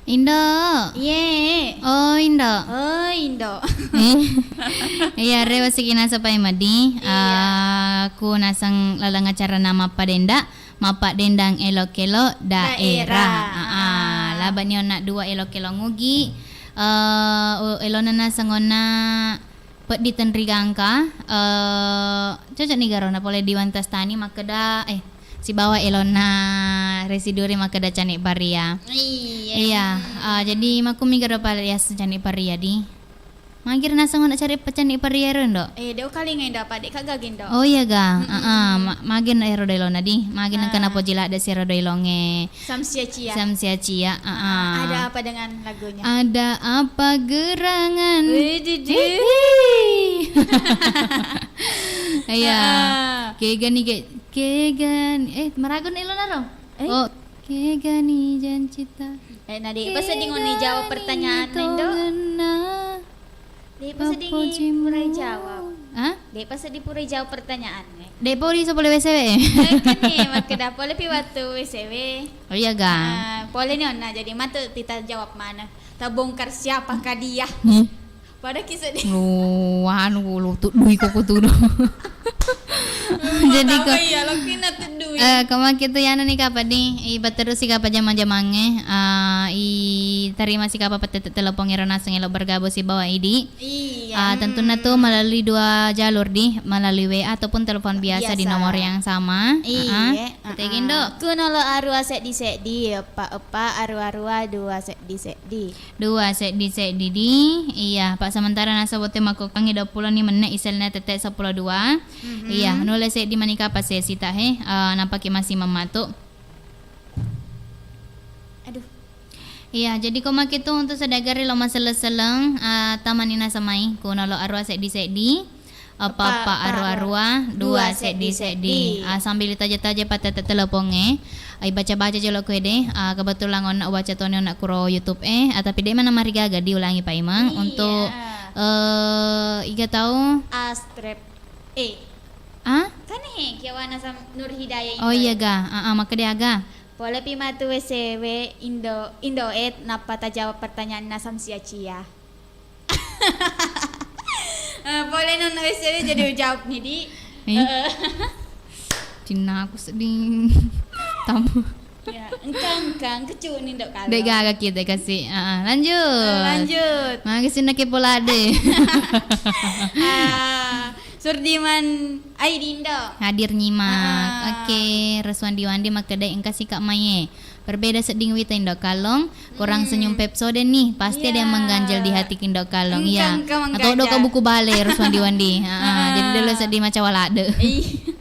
Indo. Iye. Oh, Indo. Oh, Indo. Iya, rewa siki naseng paimeng di. Iya. Ah, ku naseng laleng acarana mappadenda, mappaddendang elo-kelo daerah. Daerah. Ah, ah. Ah. Laba ni onna dua elo-kelo ngugi. Eh, u-, elona naseng onna Peddi Tenri Gangka, eh, cocok ni garo na pole di Wantastani makkeda, eh, sibawa elona Resi Duri makkeda Cani Paria. Iya. Iya, eh, jadi makkummi garo pale yaseng Cani Paria di. Magi naseng onna cari pa-, Cani Paria ro, Ndo? Eh, de' ukalinga, Indo, apa de' ka gaga, Indo? Oh iya ga. Mm-mm. Heeh, ma-, magi na ero doelona di. Magi nengka napoji ladde si ero doelongnge. Samsia Cia. Samsia Cia, heeh. Ada apa dengan lagunya? Ada apa gerangan? Wih, di, di. Hihi. Iya. Heeh. Kegani ge-, kegani, eh, maragu ni elona ro? Eh? Oh, kegani jancita. Eh, na de' pa sedding onni jawab pertanyaan, Indo. De' pa sedding purai jawab. Hah? De' pa sedding purai jawab pertanyaan, eh. De' poli so pole W C W. Eh, kan ni, makkeda pole pi wettu W C W. Oh iya ga. Ah, pole ni onna, jadi matu tita jawab mana. Tabongkar siapakah dia. Hmm. Pada ki sedding. Oh, anu, lo tuddui koko tudu. Jadi ko, iya, lo kina tuddui. Eh, ko maki tu yanu ni kapa di, i batteru si kapa jama-jamangnge, eh, i tarima si kapa pattette telepon ero naseng elo bergabung sibawa idi. Iya. Ah, tentunna tu melalui dua jalur di, melalui W A ataupun telepon biasa di Biasa. nomor yang sama. Iya, Ah, ah. Tegi, Ndok? Ku nolo arua seddi-seddi, eppa, eppa, arua, arua, dua seddi-seddi. Dua seddi-seddi di. Iya, Pak, sementara nasaba te makkukuangngi dua puluh ni menit, iselna tette seppulo dua. Mhm. Iya, nulle seddi manika apa sesi ta he, eh, nampaki masih mematu. Aduh. Iya, jadi ko makitu untuk sedagari lo maselleng-selleng, eh, tamani nasamai, ku nolo arua seddi-seddi. Apa, apa, arua-arua, dua seddi-seddi. Ah, sambil ditaja-taja patete telepongnge, ah, ibaca-baca jolo kuede, ah, kebetulan onna ubaca toni onna kuro YouTube e, ah, tapi de mana marigaga diulangi paimeng Iya. untuk, eh, iga tau? Astrep. Eh. Ah? Kan he, kiawana sam Nur Hidayah Oh Indo. iya ga, ah, ah, makkeda aga. Pole pi matu W C W Indo, Indo et, nappa tajawab pertanyaanna Samsia Cia. Eh, pole nonna W C W jadi ujawab ni, Di. Ih. Eh. Cinna aku sedih. Tamu. Ya, engka, engka, engka cuni ndok kalau. Dek gaga kita kasih. Ah, ah. Lanjut. Eh, lanjut. Mangga sih nake polade. Ah, Surdiman Aidi Indo. Hadir nyimak. Ah. Oke, Reswandi Wandi makkedai engka sih Kak Maye. Berbeda sedding wita Indo Kalong, kurang Hmm. senyum Pepsodent nih, pasti ada yang Iya. mengganjal di hati Indo Kalong. Engka, Iya. engka Atau mengganjal. Doka buku bale, Ruswandi Wandi. Ah, Ah. jadi dulu sedih macam walade. Iya.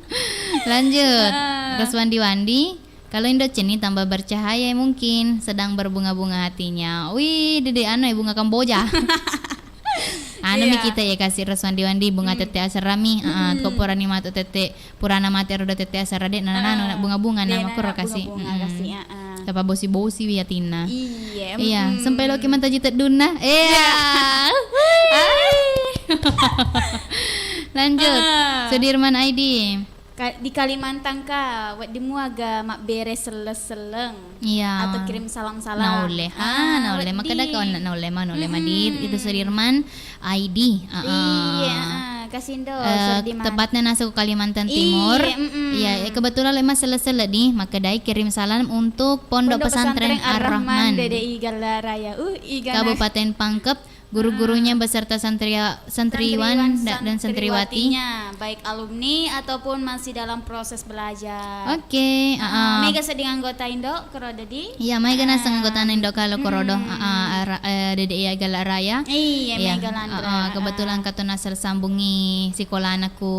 Lanjut. Ah. Ruswandi Wandi, kalau Indo Ceni tambah bercahaya mungkin sedang berbunga-bunga hatinya. Wih, dede anu ya, bunga Kamboja. Anu mi Iya. kita ya kasih Ruswandi Wandi, bunga Hmm. tette aserami. Ah, Hmm. ko purani matu tette Purana mate rodo tette asara de' nana Ah, bunga-bunga de' nama nana kuro kasi. Bunga-bunga Mm-mm. kasi, ah, ah. Tapa bosi-bosi wi atinna. Iya, Iya, mm-mm. sampai loki mentaji teddunna. Iya. Iya. Uhuy. Lanjut. Ah. Sudirman Aidi. Ka-, di Kalimantan ka, wedding muaga mabbere selleng-selleng. Iya. Atau kirim salam-salam. Naulle. Ah, Ah, naulle. Makkeda wedding. Ka onna naulle ma, naulle ma di Mm-mm. itu Sudirman Aidi. Ah, ah. Iya, ah. Kasindo, Eh, Sudirman. Tepatnya naseng ku Kalimantan Timur. Iya, mm-mm. Iya, eh, kebetulan le mas selle-selle di, makkedai kirim salam untuk Pondok Pondok Pesantren Pesantren Ar-Rahman Ar-Rahman. D D I Gala Raya. Uh, iga nas- Kabupaten Pangkep. Guru-gurunya Ah. beserta santria-, santriwan Santriwan, da-, dan santriwati. santriwatinya, baik alumni ataupun masih dalam proses belajar. Oke, Ah, ah. mega sedding anggota Indo, kuro dadi? Iya, mega naseng Ah. anggota Indo kalau kuro do. Mm. Ah, ah, ra-, eh, D D I Gala Raya. Iya, Iya, mega lanre. ah, ah, Ah, kebetulan ah. katuna sambungi sikolana ku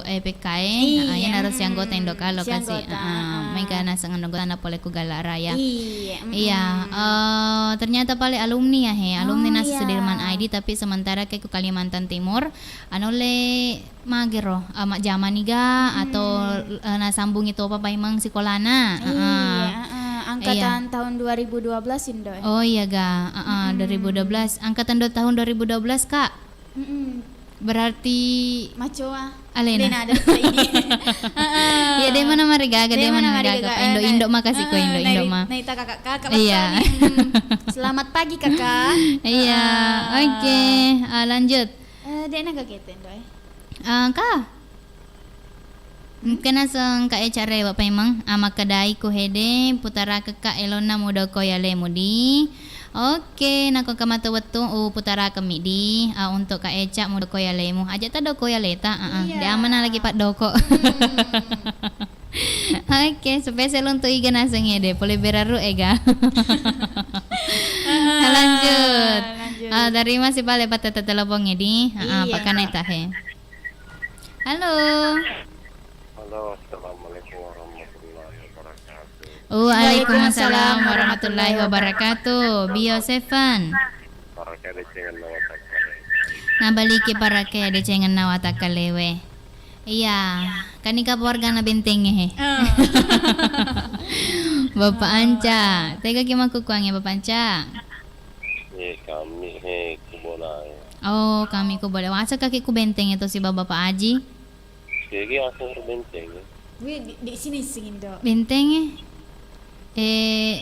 E P K E. Iya. Ah, iya, naro si anggota Indo kalau Si kasi. anggota, Ah, ah. mega naseng anggota na pole ku Gala Raya. Iya, mm-mm. Iya, eh, ternyata pale alumni ya, he. Alumni Oh, nasi iya. Sudirman Aidi, tapi sementara ke ku Kalimantan Timur, anu le magero, eh, majjama niga Mm-mm. atau, eh, nasambungi topa paimeng sikolana. Iya, Heeh. heeh. Angkatan Iya. tahun dua ribu dua belas, Indo, eh. Oh, iya, ga. Heeh, Mm-mm. dua ribu dua belas. Angkatan do-, tahun dua ribu dua belas, Kak. Mm-mm. Berarti Macoa. Alena. Alena ada lagi. Heeh. Iya, de' mana marigaga, de' De' mana mana marigaga, marigaga, eh, Indo, nah, Indo makasih ko, eh, Indo, nah, Indo ri-, ma. Nah, ita kakak, kakak, Iya. betul nih. Hmm. Selamat pagi, Kakak. Iya, Heeh. oke. Ah, lanjut. Eh, de' na gagete, Indo, eh. Ah, ka? Mungkin naseng Kak Eca rewe paimeng, ah, makkedai ku hede, putarakekka elonna mudoko yalemu di. Oke, nako kamata wettu, uh, putarakemmi di, ah, untuk Kak Eca mudoko yalemu. Aja ta doko yaleta, ah, ah. Iya. De' amana lagi paddoko. Hmm. Oke, spesial untuk iga naseng ede, pole beraru ega. Ah, Lanjut. lanjut. Ah, terima kasih pale patete telepon edi. Ah, ah, Iya. pakana tahe. Halo. Halo, assalamualaikum warahmatullahi wabarakatuh. Waalaikumsalam warahmatullahi wabarakatuh. Bio Seven. Parake decengenna watakkale. Nabaliki parake decengenna watakkalewe. Iya, kanika wargana bentengnge he. Oh. Bapak Anca, tega ki makkukuangnge Bapak Anca? Eh, kami he kubola. Oh, kami kubola. Wasa kaki ku bentengnge to si Bapak Aji. Kegi asal benteng. Wih, di, di sini sing Indo. Benteng, eh. Eh,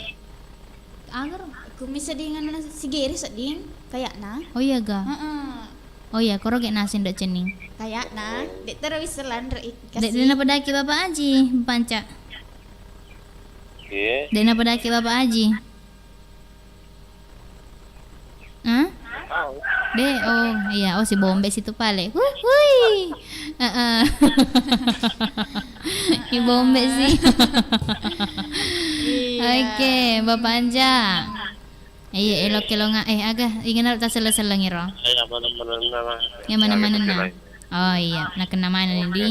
agar. Ku misa dengan sigeri seding, kayakna. Oh iya ga? Heeh. Oh iya, koroge nasi ndak cening. Kayakna, dek terus selanre ik-, Dek kasih. Dena pedaki Bapak Aji, Panca. Iya. Dena pedaki Bapak Aji. Hah? Tahu. De, oh, iya, oh, si Bombe situ pale. Hui, hui. Heeh. Si Bombe sih. Iya. Oke, Bapak Anja. Iya, elok-elonga, eh, aga, ingin harus taselleng-selleng iro. Iya, mana-mana. Iya, mana-mana. Oh, iya, nakena mana nih, di?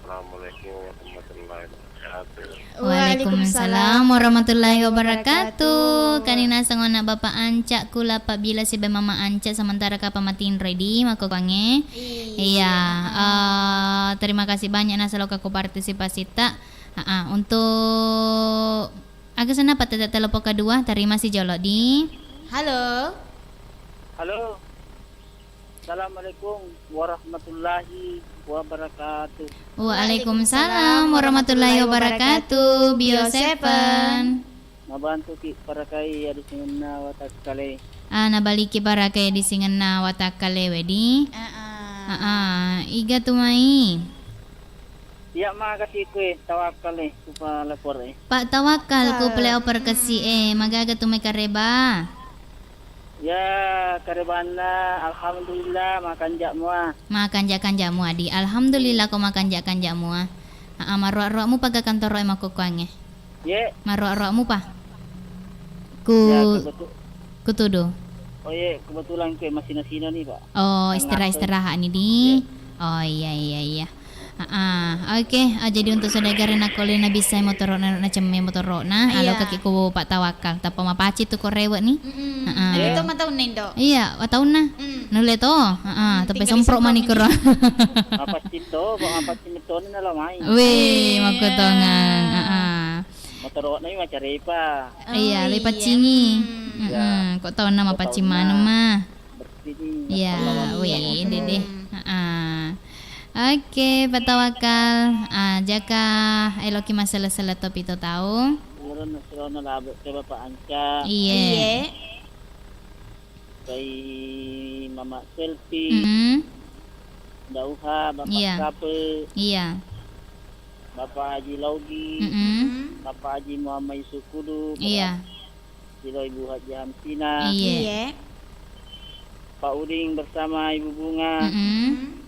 Assalamualaikum warahmatullahi wabarakatuh. Waalaikumsalam warahmatullahi wabarakatuh. Kani naseng onna Bapak Anca kula pabbila siba Mama Anca sementara kapang matinro di makkukuangnge. Iya. Iya, eh, terima kasih banyak naseng lokka ku partisipasita. Heeh, untuk aga senna pattetta telepon kedua, terima si jolo di. Halo. Halo. Assalamualaikum warahmatullahi wabarakatuh. Waalaikumsalam warahmatullahi wabarakatuh. Bio Seven. Mabantuki parakai adisingenna watakkale. Ah, nabaliki parakai adisingenna watakkale wedi. Ah, ah. Ah, ah. Iga tu mai? Iya, makasih kue tawakkal e, kupa lapor e. Pak Tawakkal, ku pele oper kesi e, magaga tu mai kareba? Ya, karebanna, alhamdulillah, makanja mua. Makanja-kanja mua di. Alhamdulillah, ko makanja-kanja mua. Aa, marua-ruamu paga kantoro e makkukkuangnge. Ye. Marua-ruamu pa. Ku, ya, kebetu-, kutudu. Oh, ye, kebetulan kue masina-sina nih, Pak. Oh, istirahat-istirahat nih, di. Ye. Oh, iya, iya, iya. Heeh, oke. Ah, jadi untuk saudagar e nakko le nabissai motoro'na, nacemme motoro'na, iya, alo kaki ku Pak Tawakkal. Tappa mapaci tu ko rewe' ni. Mm-mm. Heeh. Iya. Itu mataunna, Indo? Iya, mataunna. Mm. Nulle to. Heeh, tapi sempro mani kuro. Mapaci to, Pak, mapaci metoni nalo mai. Weh, iya, makkutongeng. Heeh. Motoro'na mi macarepa. Iya, oh, le iya, pacingi. Mm-mm. Iya. Kok taunna mapaci maneng mah. Bersih ni. Iya, weh, dede. Heeh. Oke, Pak Tawakkal. Ah, jaka eloki massele-sele topi to tau. Ulun nasurona labe ke Bapak Anca. Iye. Iye. Kai Mama Selfie. Mm. Dauha, Bapak, iya, Sape. Iya. Bapak Haji Laugi. Mm-mm. Bapak Haji Muhammad Yusuf Kudu. Iya. Silo Ibu Haji Hamsina. Iye. Iye. Pak Uding bersama Ibu Bunga. Mm-mm.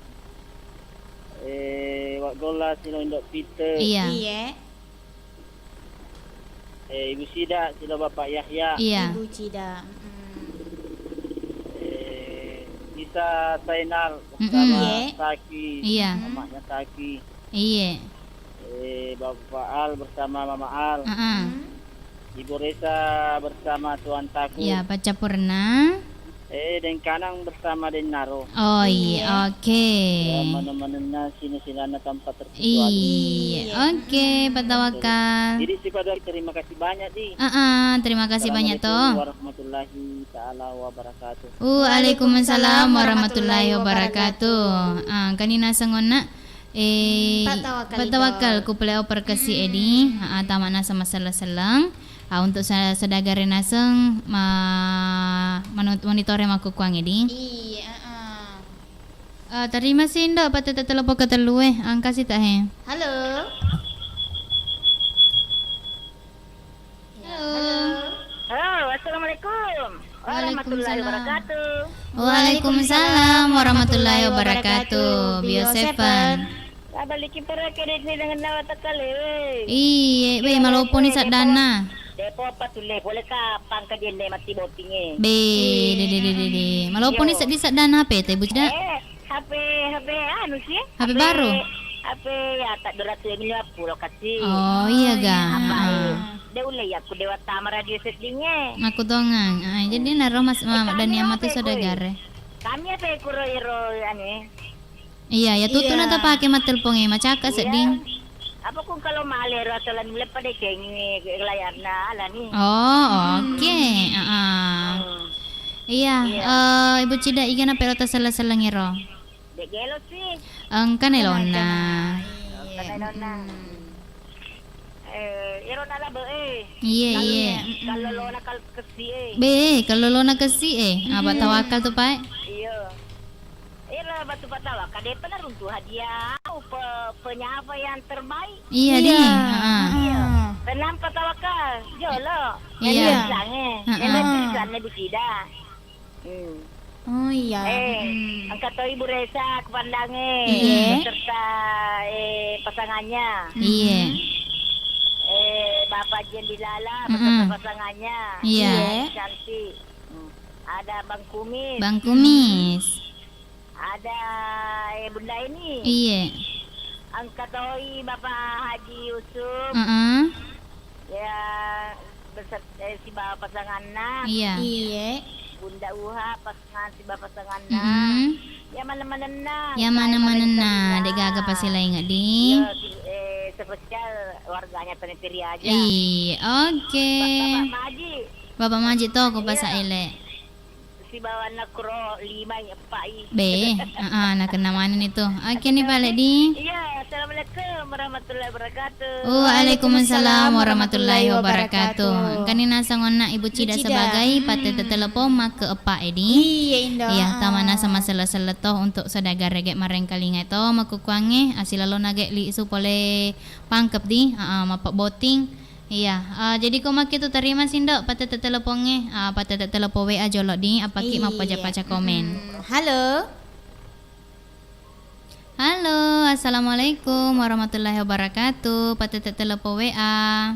Eh, Wak Golla silo Indo Pite. Iya. Iye. Eh, Ibu Sida silo Bapak Yahya. Iya. Ibu Cida. Mm-mm. Eh, Isa Sainal bersama, mm-mm, Iye. Saki. Iya. Mamanya Saki. Iye. Eh, Bapak Al bersama Mama Al. Heeh. Hmm. Ibu Resa bersama Tuan Taku. Ya, paccappurna. Eh, Deng Kanang bersama Deng Naro. Oh, iya, iya, oke. Ya, mana-manenna sini-sinanna tanpa terkecuali. Iya, iya, oke, Pak Tawakkal. Jadi, sipada terima kasih banyak, di. Heeh, terima kasih banyak, toh. Assalamualaikum warahmatullahi taala wabarakatuh. Waalaikumsalam warahmatullahi wabarakatuh. Ah, kani naseng onna, eh, Pak Tawakkal, Pak Tawakkal, ku pele oper kesi edi. Mm-mm. Ah, tama naseng masselleng-selleng. Ah, untuk sa-, saudagar e naseng ma-, manu-, monitor e makkukkuang edi. Iya, heeh. Ah, terima si Indo, pattetta telepon ketellu e, angka si ta he. Halo. Halo. Halo, assalamualaikum. Waalaikumsalam. Warahmatullahi wabarakatuh. Waalaikumsalam warahmatullahi wabarakatuh. Bio Seven. Nabaliki para kedek ni dengan nawa takale, weh. Iye, weh, maloponi saddanna. Depo apa tulle, boleh ka pangka jenne mati bottinge. Be, de, de, de, de, de. Maloponi seddi saddanna H P te, Bu Cida? Eh, H P, H P anu sih? H P baru? H P ya, tak dua ratus lima puluh kasih. Oh, iya, ga. Apa, eh, de ulle ya, aku Dewa Tama Radio seddinge. Aku tongang. Ah, jadi naro Mas, eh, Mama dan Yama tu saudagar e. Kami apa kuro iro ane? Iya, ya tutuna tapake mattelpong e, macaka sedding. Apa ku kalau male ro atelan leppa decengi layarna alani. Oh, oke. Heeh. Hmm. Iya, eh, Ibu Cida, iga napero taselleng-selleng iro? Dek gelo sih. Engka nelonna. Engka nelonna. Eh, ero nalabe, eh. Iya, iya. Kallolona kal-, kesi, eh. Be, kallolona kesi, eh. Apa tawakal tu, Pak? Iya. Ero batu patawa, kadepa naruntu hadiah, pe-, penyafa yang terbaik. Iya, di. Iya. Heeh. Iya. Kenapa tawakal? Jolo. Iya. Melo sange. Heeh. Melo sange Bu Cida. Hmm. Oh, iya. Eh, engka toi Bu Resa Kepandange. Iya. Beserta, eh, pasangannya. Iya. Eh, Bapak Jen Dilala beserta pasangannya. Iya. Iya. Cantik. Hmm. Ada Bang Kumis. Bang Kumis. Ada, eh, Bunda Eni. Iya. Engka toi Bapak Haji Yusuf. Heeh. Ya, beserta, eh, sibawa pasanganna. Iya. Iya. Bunda Uha, pasangan sibawa pasanganna. Mm-mm. Ya, mana-manenna. Ya, mana-manenna. De'gaga pasilaingeng, di. Ya, si-, eh, spesial warganya Tanah Seri aja. Iya, oke. Ba-, Bapak Maji. Bapak Maji to, ko pasa ele. Sibawa nakro lima, eppa i. Be, heeh, nakenna manenni tu. Oke ni pale di. Iya, assalamualaikum warahmatullahi wabarakatuh. Waalaikumsalam warahmatullahi wabarakatuh. Engkani naseng onna Ibu Cida sebagai patete telepon make eppa e di. Iya, Indo. Iya, tama naseng maselle-selle to untuk saudagar rege marengkalinga to makukuangnge, asilalo nage lisu pole pangkep di, heeh, mappabbotting. Iya, eh, jadi ko makkitu terima si, Ndo, patete telepongnge, ah, patete telepon W A jolo di, apakki mappaja-paja komen. Mm-mm. Halo. Halo, assalamualaikum warahmatullahi wabarakatuh. Patete telepon W A.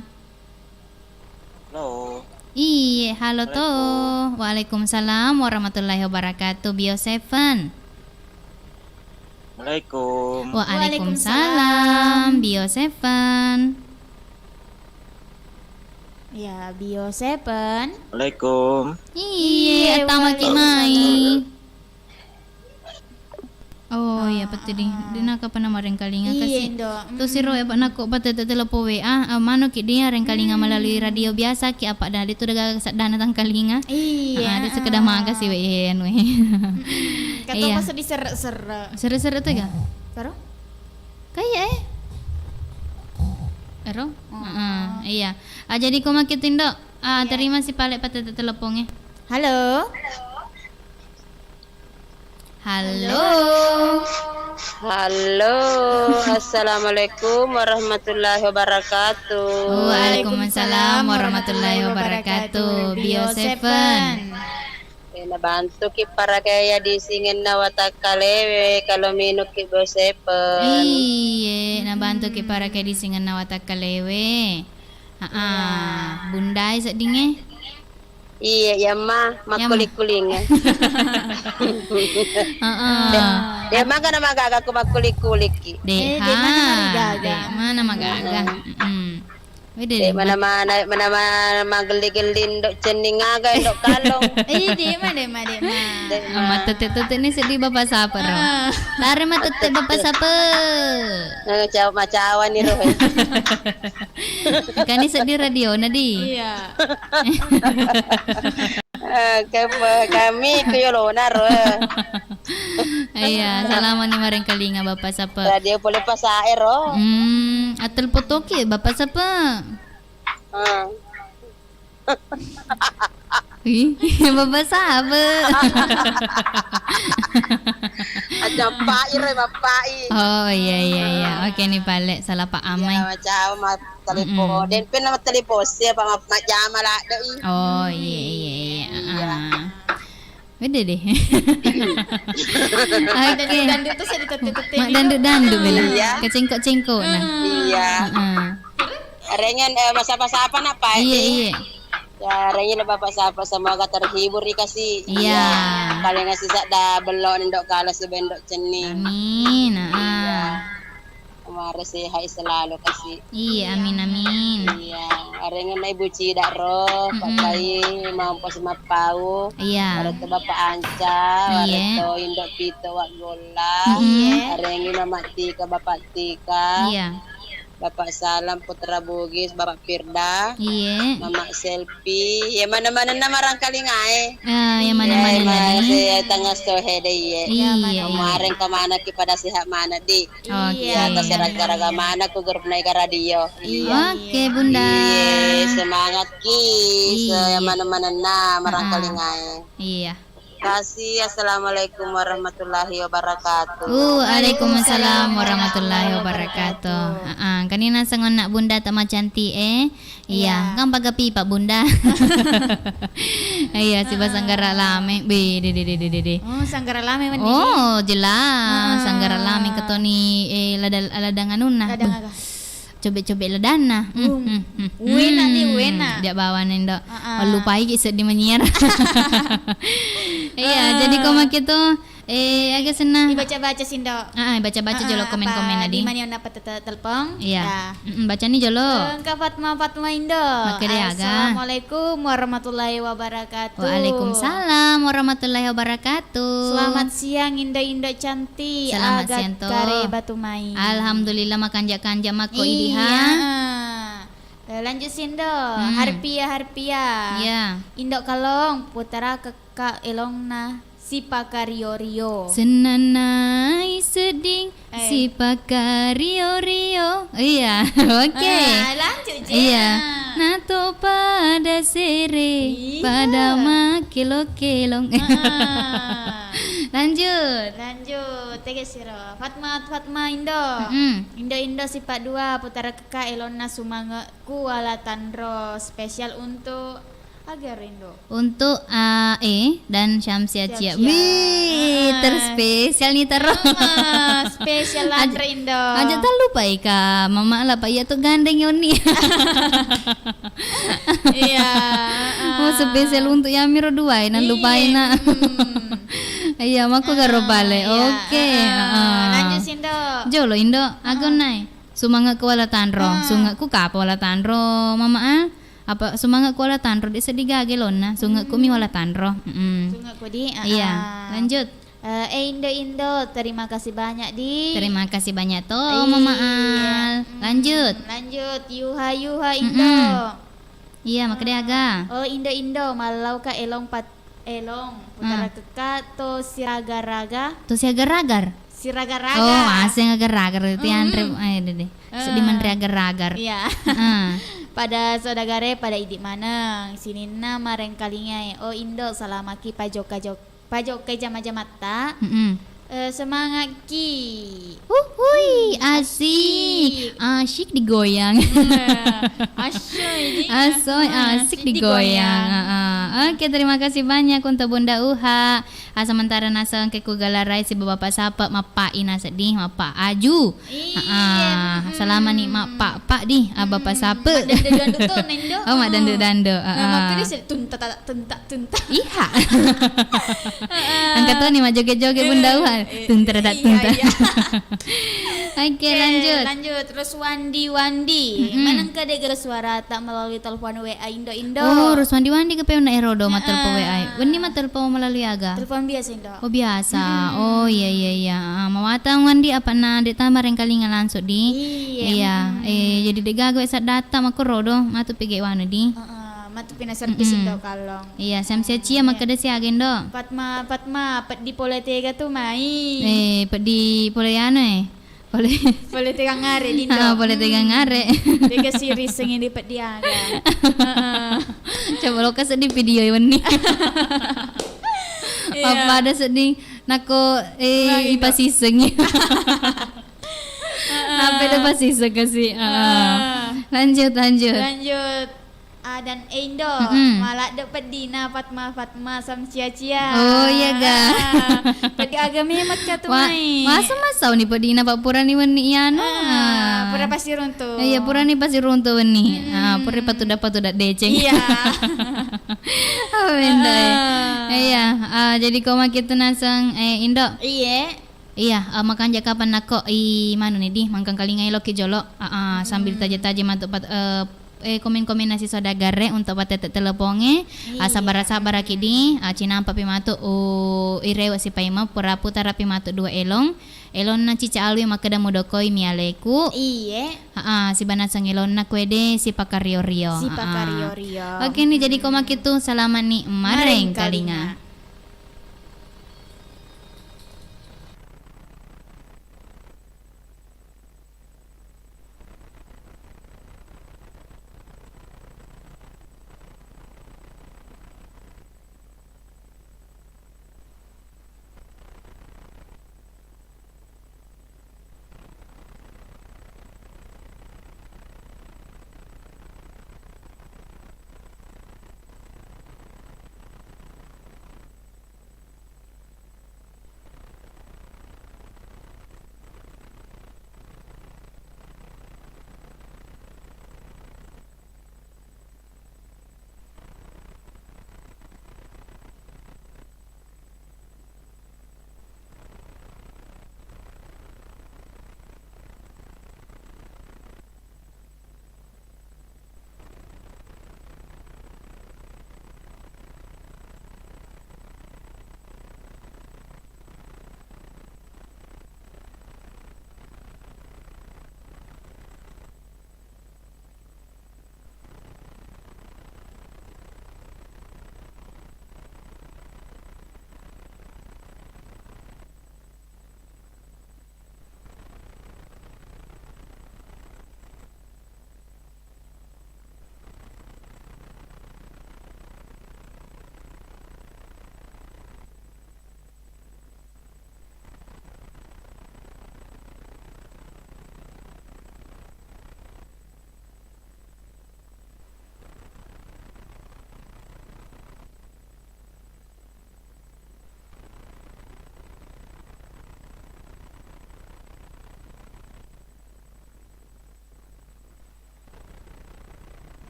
Halo. Iye, halo to. Assalamualaikum. Waalaikumsalam warahmatullahi wabarakatuh. Bio Seven. Assalamualaikum. Waalaikumsalam, Bio Seven. Ya, Bio Seven. Assalamualaikum. Iye, tamaki mai. Oh, iya, peti di. Ah. Dena kapana marengkalinga kasi. Indo. Tu siro ya, Pak, nako patete telepon W A, ah, mano ki dia rengkalinga melalui radio biasa ki apa dah, itu udah seddana tangkalinga. Iya. Ah, dia sekedar maga si we, anu, eh. Mm-mm. Kata apa sedih serak-serak. Serak-serak tu ga? Baru? Kayak, eh. Ero? Oh. Heeh, iya. Ah, jadi ko makkitu, Indo. Ah, iya. Terima si pale patete telepongnge. Halo. Halo. Halo, assalamualaikum warahmatullahi wabarakatuh. Waalaikumsalam warahmatullahi wabarakatuh. Bio Seven. Eh, nabantuki parakai disingenna watakkalewe kalau minukki Bio Seven. Iye, nabantuki parakai disingenna watakkalewe. Haa, iya. Bundai seddingnge. Iya, iya, Ma, iya, Ma. Makkuling-kuling, eh. Heeh. De', de' maga namagaga ku makkuling-kulingki. De', eh, de' mana ha, marigaga. De' mana magaga. Heeh. Mm-mm. Wede, de' de' mana ma-, mana ma-, magelli-gelli ndok cenning aga ndok kalong. Eh, de' ma, de' ma, de' ma. De' ma. Matette-tette ni seddi Bapak Sapa ro. Heeh. Tare matette Bapak Sapa. Eh, cawa-, macawani ro, eh. Kani seddi radio na di. Iya. Eh, ke-, kami ku yolona ro. Iya, salama ni marengkalinga Bapak Sapa. Radio pole pasae ro. Hmm, atelpon toki Bapak Sapa. Hmm. Ih, Bapak Sapa. Aja pai ro, Bapak i. Oh, iya, iya, iya. Oke ni pale, salah paham ai. Iya, macam ma-, telepon. Mm-mm. Den pen nama telepon siapa ma-, majjama ladde i. Oh, iya, iya, iya. Iya. Ah. Beda deh. Oke. Dandu-dandu tuh saya ditete-tete. Mak dandu-dandu bela. Iya. Kecengkok-cengkok nah. Iya. Heeh. Rengen, eh, sapa-sapa napa, iya, eh? Iya. Ya, rengen Bapak Sapa, semoga terhibur dikasih. Iya. Paling ngasih sadda bello ndok kala si bendok cenning. Amin. Heeh. Iya. Mare sehat selalu kasi. Iya, amin, amin. Iya, arengenna Ibu Cida ro, mm-mm, Pak Kai, mampu simappau. Iya. Aretto Bapak Anca, iya, aretto Indo Pito Waggolla. Mm-mm. Arengi Mama Tika, Bapak Tika. Iya. Bapak Salam, Putra Bugis, Bapak Firda. Iya. Mama Selfie. Iya, mana-manenna marangkalingae. Ah, iya, mana-manenna. Iya, mana se-, tanggal stohe deh, iya. Iya, iya. Kemarin kemana ki pada sehat mana, Di? Oke. Iya, tasé raga-raga maneng ku grup Naika Radio. Iya. Oke, Bunda. Iya, semangat ki. Iya. Semana-manenna marangkalingae. Iya. Terima kasih. Assalamualaikum warahmatullahi wabarakatuh. Waalaikumsalam warahmatullahi wabarakatuh. Heeh, engkani naseng onna bunda ta macantik e. Iya, iya. Kan paga pipa bunda. Iya, siba sanggara lame. Be, de, de, de. Oh, sanggara lame wenni. Oh, jelas. Heeh. Sanggara lame ketoni, eh, lada, ladang anunna. Ladang aga? Cobe-cobe ladanna. Hmm, hmm, hmm. Uwena ni, uwena. Dia bawa nendo. Heeh. Lupai ki seddi menyiar. Iya, jadi ko makitu, eh, aga senna. Dibaca-baca sindo. Ah, baca-baca jolo komen-komen apa tadi. Di mani onna patete telepon? Iya. Ya. Mm-mm, bacani jolo. Engka Fatma, Fatma Indo. Makkeda aga. Assalamualaikum warahmatullahi wabarakatuh. Waalaikumsalam warahmatullahi wabarakatuh. Selamat siang Indo-Indo cantik. Selamat siang to. Kare batu mai. Alhamdulillah makanja-kanja makko idi ha. Iya. Eh, lanjut sindo. Hmm. Harpia, Harpia. Iya. Indo kalong, putara kekka elongna. Sipakario-rio. Sennanai sedding, eh, sipakario-rio. Iya, oke. Ah, lanjut, Jena. Iya. Nato pada sere, iya, pada makkelo-kelong. Ah. Lanjut. Lanjut, tege siro. Fatma, Fatma Indo. Mm-mm. Indo-Indo sipa dua, putara kekka elonna sumange kuala tanro. Spesial untuk Aga rindu. Untuk A E dan Syamsia Cia. Syamsia. Wih, ah, terspesial nih taro. Ah, spesial lanre Indo. Aja tak lupa ika, mama lah Pak, iya tuh gandeng Yoni. Iya, oh, ah, spesial untuk Yamiro dua, eh, nan lupain nak. Hmm. Iya, mako garo bale. Iya, oke, ah, ah, ah. Lanjut sindo. Jolo Indo, ah, agon nai. Sumange ku wala tanro, ah, sunge ku kapa wala tanro, mama ah. Apa sumange ku wala tanro, de seddi gage lonna, sunge ku mi wala tanro. Mm-mm. Sunge ku di, ah, iya, ah, lanjut. Eh, eh, Indo, Indo, terima kasih banyak di. Terima kasih banyak to, iya, Mama Al. Mm, lanjut. Lanjut, Yuha, Yuha, Indo. Mm-mm. Iya, makkedai aga. Oh, Indo, Indo, mallau ka elong pat-, elong. Putara kekka to siraga-raga. To siagar-ragar? Siraga-raga. Oh, aseng agar-ragar, itu anre, eh, deh, deh. Seddi manre agar-ragar. Iya. Ah. Pada saudagare, pada idi maneng. Sininna marengkalingai. Oh, Indo, salamaki pajokka-jok-, pajokkai jama-jamatta. Mm-mm. Eh, semangat ki. Uhui, asik. Asik. Asik digoyang. Eh, asoy, ini. Asoy, ah, asik digoyang. Heeh. Oke, terima kasih banyak untuk Bunda Uha. Ah, sementara naseng ke ku galarai siba Bapak Sape, mappa ina seddi, mappa aju. Iya. Heeh. Selama ni mappa, pak di, ah, Bapak Sape. Mak dandu-dandu to, Nendo. Oh, mak dandu-dandu. Nah, heeh. Makkeda sih, tunta, ta-, tunta, tunta. Iha. Heeh. Angkat to ni, mak joget-joget Bunda Uha. Eh, eh, tunta, iya, tunta. Iya. Oke, lanjut. Lanjut. Terus Wandi, Wandi. Mm-mm. Manengka de gelo suara tak melalui telepon W A Indo, Indo. Oh, terus Wandi, Wandi ke peona erodo, matelpon W A. Heeh. Wenni matelpon melalui aga? Telepon biasa, Indo. Oh, biasa. Mm-mm. Oh, iya, iya, iya. Ah, mawatang Wandi, apa na dek tama rengkalinga langsung di? Iya. Iya. Mm. Eh, jadi dek gaga wek saddata makko rodo, matu pege wanu di. Heeh, matu pina servis Indo kallong. Iya, Syamsia Cia makkeda siaga Indo. Fatma, Fatma, peddi pole tega tu mai. Eh, peddi pole anu, eh. Pole. Pole tegang are di Indo. Ah, pole tegang are. Tega sirisengi di peddi aga. Heeh. Coba loka seddi video wenni. Iya. Apa ada seddi nako, eh, ipasisengi. Heeh. Nape de pasiseng kasi. Heeh. Heeh. Lanjut, lanjut. Lanjut. Ah, dan Indo, mm-mm, maladde peddina Fatma, Fatma, Syamsia. Oh, iya ga? Ah, peddi aga memekka tu mai. Masa-masa ni peddina, Pak, purani wenni ianu. Ah, pura pasiruntu. Iya, purani pasiruntu wenni. Mm-mm. Ah, pura patuda-patuda deceng. Iya. Oh, benda, eh. Ah. Iya, ah, jadi ko makitu naseng, eh, Indo. Iye. Iya, eh, makanja kapan nako i manu ni di, mangkangkalingai loki jolo. Ah, ah, sambil taja-taja matu pat-, eh, eh, komen-komen nasi saudagar e untuk patete teleponge. Iya. Ah, sabara-sabara ki di, ah, cinampa pi matu, uh, irewe sipaimeng, pura putara pi matu dua elong. Elonna Cica Alwi makkeda mudokoi mialeku. Iye. Ah, ah, sibanaseng elonna kuede sipakario-rio. Ah, ah. Sipakario-rio. Oke ni, jadi ko makitu, salama ni marengkalinga. Marengkalinga.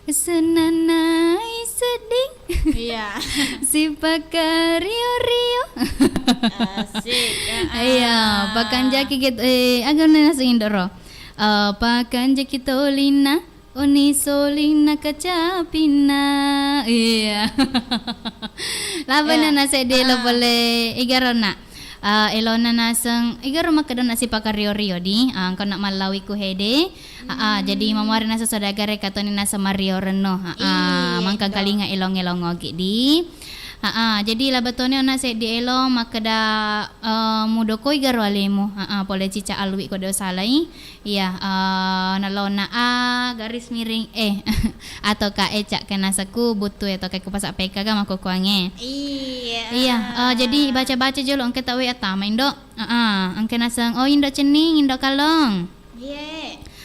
Senanai sedding. Iya. Sipakario-rio. Asik. Iya, pakanjaki gitu, eh, aga naseng indoro. Eh, pakanjaki tolinna, oni solinna kacapinna. Iya. Laba na naseng delo pole igarona. Eh, elona naseng, igaro makkedana sipakario-rio di, eh, engka na mallawi ku hede. Aa, jadi mamuare naseng saudagar e katoni naseng mario renno. Aa, mangkang kalinga elong-elong ogi di. Aa, jadi laba toni ona seddi elo makkeda, eh, mudokoi garo alemu. Aa, pole cica alwi ko de salai. Iya, eh, nalona A garis miring E atau ka E cak ke naseku butu atau ke kupasa peka ga makkukuange. Iya. Iya, eh, jadi baca-baca jolo engka tau attama indo. Aa, engka naseng, oh indo cenning, indo kalong.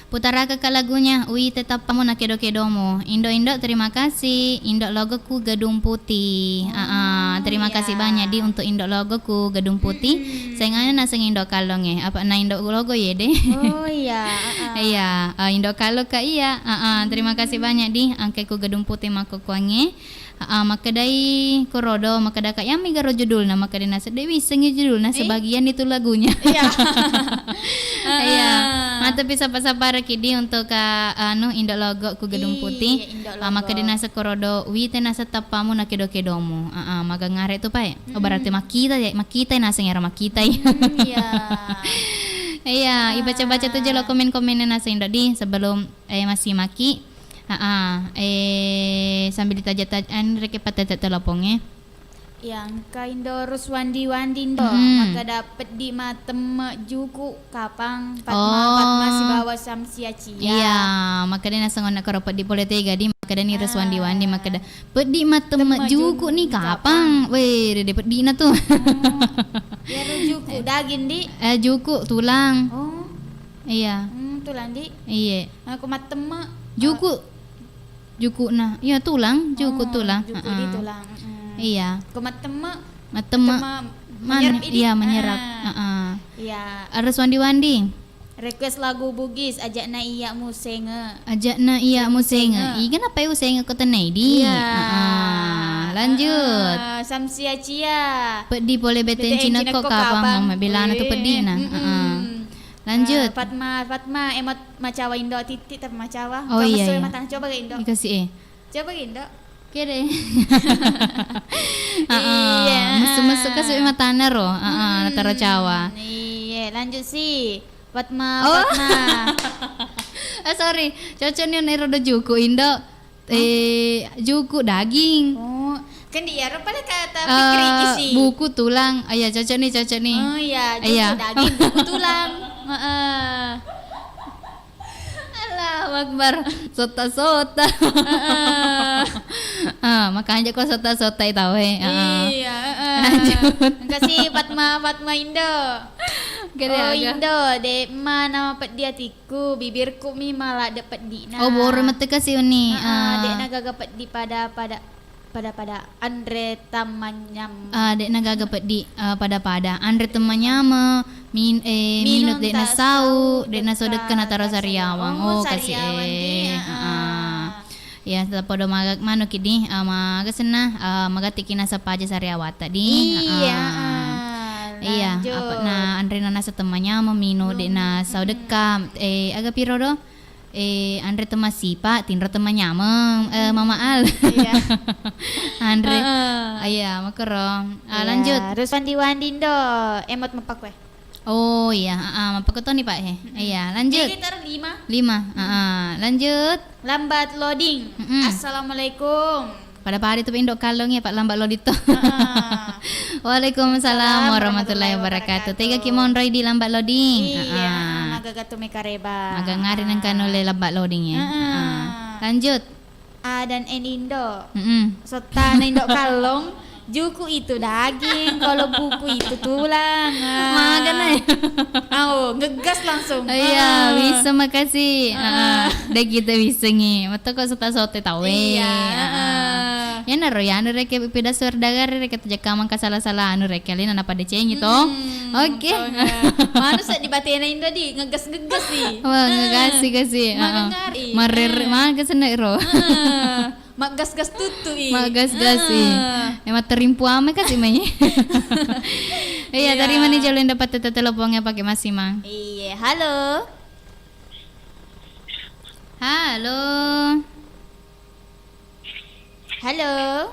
Putaraka ka lagunya, Uite tappamu na kedo-kedomu. Indo-indo, terima kasih. Indo logoku Gedung Putih. Aa, terima kasih banyak di untuk indo logoku Gedung Putih. Saingana naseng indo kalonge. Apa na indo logo ye de? Oh iya. Iya, ah, indo kalo ka iya. Aa, terima kasih banyak di angkeku Gedung Putih makkukuange. Aa, makkedai korodo, makkedaka, "Iyami garo judulna?" Makkeda naseng, "De wissengi judulna, sebagian itu lagunya." Iya. Iya. Matapi sapa-saparaki di untuk ka, anu, indo logo ku Gedung Putih. Iya, indo logo. Makkeda naseng korodo, "Uite naseng tappamu na kedo-kedomu." Aa, magangare tu pae. Oh, berarti makkita ya, makkita naseng ero makkita. Iya. Iya, ibaca-baca tu jolo komen-komenna naseng indo di sebelum, eh, massimaki. Aa, eh, sambil ditaja-taja, anu, rekeng pattette telepong e. Iya, engka indo Ruswandi-wandi indo. Makkeda peddi matemme juku kapang Fatma, Fatma sibawa Samsia Cia. Iya, makkeda naseng onna koro peddi pole tega di, makkeda ni Ruswandi-wandi, makkeda peddi matemme juku ni kapang. Weh, rede peddina tu. Iyaro juku daging di. Eh, juku tulang. Oh. Iya. Hmm, tulang di. Iya. Aku matemme. Juku. Jukuna. Iya, tulang, juku tulang. Juku di tulang. Iya. Ko mattemme. Mattemme. Menyerap ini. Iya, menyerap. Heeh. Iya. Harus wandi-wandi. Request lagu Bugis, Ajakna Iya Musenge. Ajakna Iya Musenge. Iga napai usenge ko tenei di? Iya. Heeh. Lanjut. Samsia Cia. Peddi pole bete cinekko kapang, mama belana tu peddi na. Heeh. Lanjut. Eh, Fatma, Fatma, eh, mat-, macawa indo titik tapi macawa. Oh, iya, iya. Matang, coba ga indo? Dikasih, eh. Coba ga indo? Kede. Iya. Mesu-mesu kasih matana ro. Heeh, nataro cawa. Iya, lanjut sih. Fatma, Fatma. Eh, sorry. Cocok ni, nero do juku indo. Eh, juku daging. Oh, kan di iyaro pada kata pikir iki sih. Buku tulang. Ah, iya, cocok nih, cocok nih. Oh iya, juku daging, buku tulang. Heeh. Allahu Akbar. Sota-sota. Heeh. Ah, makanya kok sota-sota itu, eh. Heeh. Iya, heeh. Lanjut. Engka sih Fatma, Fatma Indo. Oh, Indo, de' ma nama peddi ati. Ku bibirku mi maladde' peddi'na. Oh, boro mette kasi Uni. Heeh, ah. De'na gaga peddi pada, pada, pada, pada anre tammanyam. Ah, de'na gaga peddi, ah, pada-pada. Anre temmanyame, min-, eh, minung de'na sau, de'na sau dekke nataro sariawang. Oh, kasi, eh, heeh. Iya, podo maga-, manuki di, ah, maga senna, ah, magatiki naseng paja sariawatta di. Iya, heeh. Iya, lanjut. Apa na anrena naseng temmanyameng, minu de'na sau dekka, eh, aga piro do? Eh, anre temmasipa, tinro temmanyameng, eh, Mama Al. Iya. Anre. Heeh. Ah, iya, makero. Ah, lanjut. Terus wandi-wandi ndo, emot mappakue. Oh iya, heeh, mappakutoni, Pak, he. Iya, lanjut. Jadi, taruh lima. Lima, heeh, lanjut. Lambat loading. Assalamualaikum. Pada-pada tu, Pak, Indo Kallong ya, Pak, lambat loading tu. Heeh. Waalaikumsalam warahmatullahi wabarakatuh. Tega ki monroi di lambat loading. Iya, heeh. Maga gatu mekareba. Maga ngari nengka nulle lambat loading ya. Heeh. Heeh. Lanjut. A dan N Indo. Mm-mm. Sottana Indo Kallong, juku itu daging, kalau buku itu tulang. Ah. Magana ya? Oh, ngegas langsung. Iya, bisa, makasih. Ah. Ah, deh kita bisa ngi. Mata kok sota-sote tawe. Iya, ah. Iyanaro, ya, anu rekeng pida suara dagare rekeng tu jakkamang ka sala-sala anu rekeng alena napadecengi to. Hmm, oke. Manu seddi batena Indo di, ngegas-ngegas i. Wah, ngegas i kasi. Magengari. Marere, maga senna ro. Maggas-gas tuttu i. Maggas-gas i. Eh, materimpu ame kasi mai. Iya, tadi mani jolo Indo patete telepongnya pakai masimang. Iya, halo. Halo. Halo.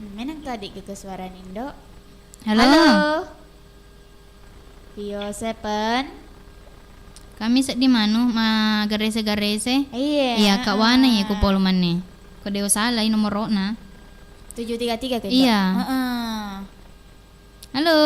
Hmm, menang tadi ke suara Nindo. Halo. Halo. Pio Seven. Kami seddi manu, ma garese-garese. Iya, iya, Kak Wana ya, ku polo manne. Ko dewa salah i nomorokna. Tujuh tiga tiga ke, Iya. Heeh. Halo.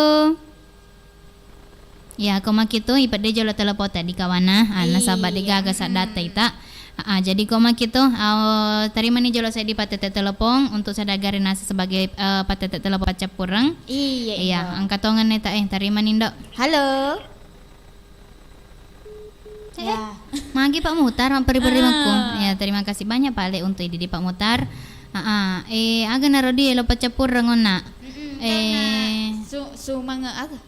Ya, ko makitu ipedde jolo telepon tadi kawana, ah, nasaba de gaga saddatta ita. Ah, jadi ko makitu, ah, tarimani jolo seddi patete telepon untuk sadagare nasa sebagai, eh, patete telepon paccappureng. Iya, Indo. Engka tongeng neta, eh, tarimani, Ndo. Halo. Eh, magi Pak Mutar, mapperi-peri makku. Ya, terima kasih banyak Pak Le untuk idi di Pak Mutar. Ah, ah. Eh, aga naro di elo paccappureng onna. Mm-mm, eh, su-, sumange aga?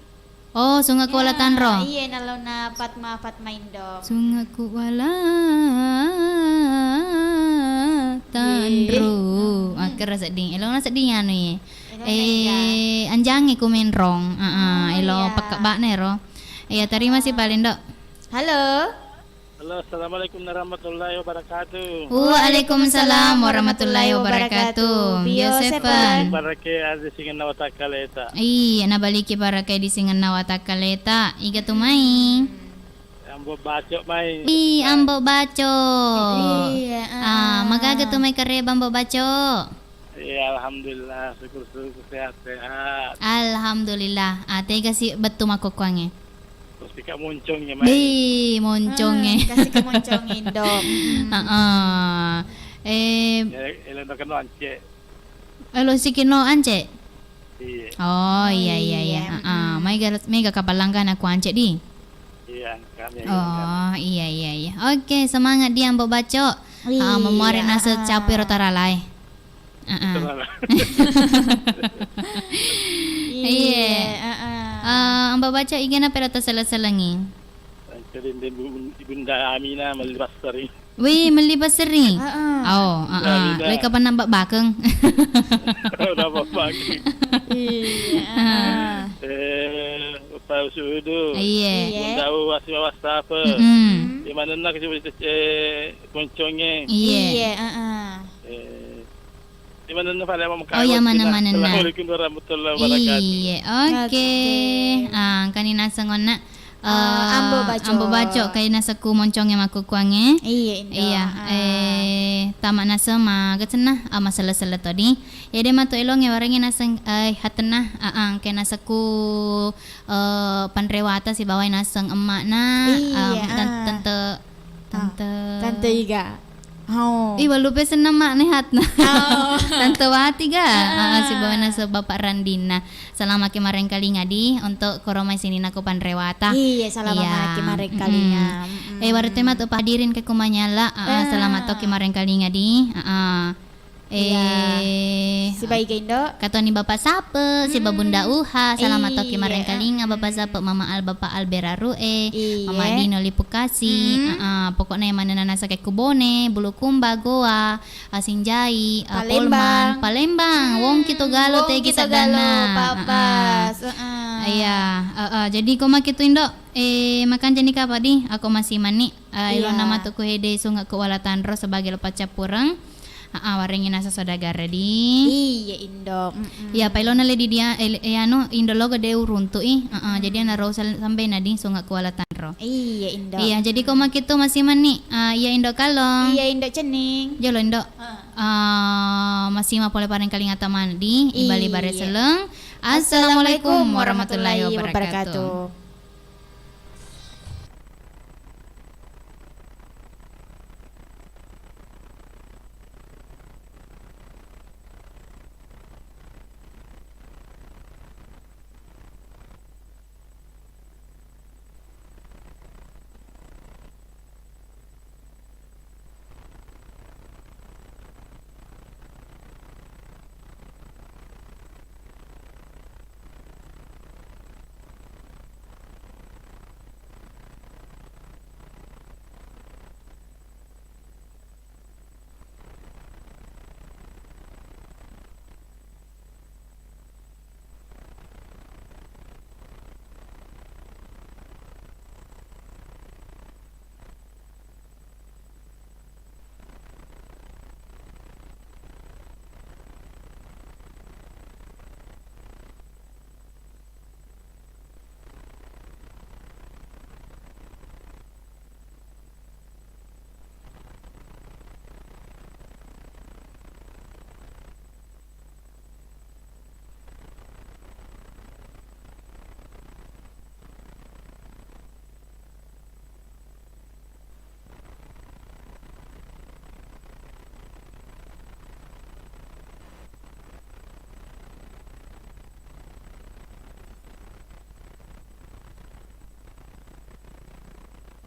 Oh, Sungeku Wala Tanro. Iya, nalona Fatma, Fatma Indo. Sungeku Wala Tanro. Ah, kera sedding. Elona sedding anu ye. Eh, anjangi ku menrong. Heeh, elo pakkebbakna ero. Iya, terima kasih paling, Dok. Halo. Halo, assalamualaikum warahmatullahi wabarakatuh. Waalaikumsalam warahmatullahi wabarakatuh. Bio Seven. Barake ade singenna watakkaleta. Iya, nabaliki barake di singenna watakkaleta. Iga tu mai? Ambo Bacok mai. Ih, Ambo Bacok. Iya, ah, magaga tu mai kareba Ambo Bacok? Iya, alhamdulillah, syukur-syukur sehat-sehat. Alhamdulillah. Ah, tega si bettu makkokkoangnge. Terus tika moncong ya, Mai. Dih, moncong e. Ah, kasih ke moncong Indo. Mm. Heeh. Eh, ya, elena kena ance. Elo sikino ance? Iya. Oh, iya, iya, iya. Iya, heeh. Mm. Mega, mega kapang langgan aku ance di. Iya, kami. Oh, iya, iya, iya. Oke, semangat di Ambo Bacok. Ah, memuari nasa capu ero taralae. Heeh. Iya. Iya, heeh. Ah, Ambo Bacok igana pera tasele-selengi. Jadi, Bunda Amina melli passeri. Wih, melli passeri. Heeh. Oh, heeh. Loi kapan nambah bakeng? Nambah bakeng. Iya, heeh. Eh, Pak Sudu. Iya. Iya. Bunda Uwas, Uwas apa? Mm-mm. Di mana nak, eh, monconge? Iya. Iya, heeh. Eh, di mana nak, Pak? Oh, iya, mana, mana, nah. Assalamualaikum warahmatullahi wabarakatuh. Iya, oke. Oke. Ah, kani naseng onna. Eh, Ambo Bacok. Ambo Bacok, kai nasekku monconge makkukkuangnge. Iya, Indo. Iya, eh, tama naseng maga cenna, ah, maselle-selle todi. Iya, de matu elongnge warengnge naseng, eh, hatenna, ah, ah, kai nasekku, eh, panrewata sibawai naseng emma'na, iya, ah, tan-, ah, tante, ah, tante. Tante Iga. Oh. Ih, walupe senna emma'na hatna. Oh. Tante Wati ga? Ah, ah, sibawa naseng Bapak Randinna. Salamaki marengkalinga di untuk koromai sininna ko panrewata. Iya, salama maki marengkalinga. Mm-mm. Eh, warete matu pahadirin ke kumanyala. Ah, ah, selamat toki marengkalinga di. Ah, ah. Iya. Eh, sibawa iga Indo? Katoni Bapak Sape, siba Bunda Uha, selamat toki marengkalinga, Bapak Sape, Mama Al, Bapak Al Beraru, eh, Mama Dino Lipukasi. Mm-mm. Ah, ah, pokokna yang mana nasa ke Kubone, Bulukumba, Goa, Asinjai, eh, Palembang. Polman, Palembang, wongki to galo tegi saddana. Wongki to galo, Pak Bas. Heeh. Iya, heeh. Jadi ko makitu Indo, eh, makanjani kapa di? Ako masih mani. Eh, ilona matu ku hede sunge ku wala tanro sebagai lo paccappureng. Heeh, warengngi nasa saudagara di. Iya, Indo. Mm-mm. Iya, pailona le di dia, eh, eh, anu, Indo logo de uruntu i. Heeh, jadi ana ro sal-, sampai na di sunge ku wala tanro. Iya, Indo. Iya, jadi ko makitu masih mani. Eh, iya, Indo Kalong. Iya, Indo Cening. Jolo, Indo. Ah, masima pole parengkalinga tamani di, ibali bare seleng. Assalamualaikum warahmatullahi wabarakatuh.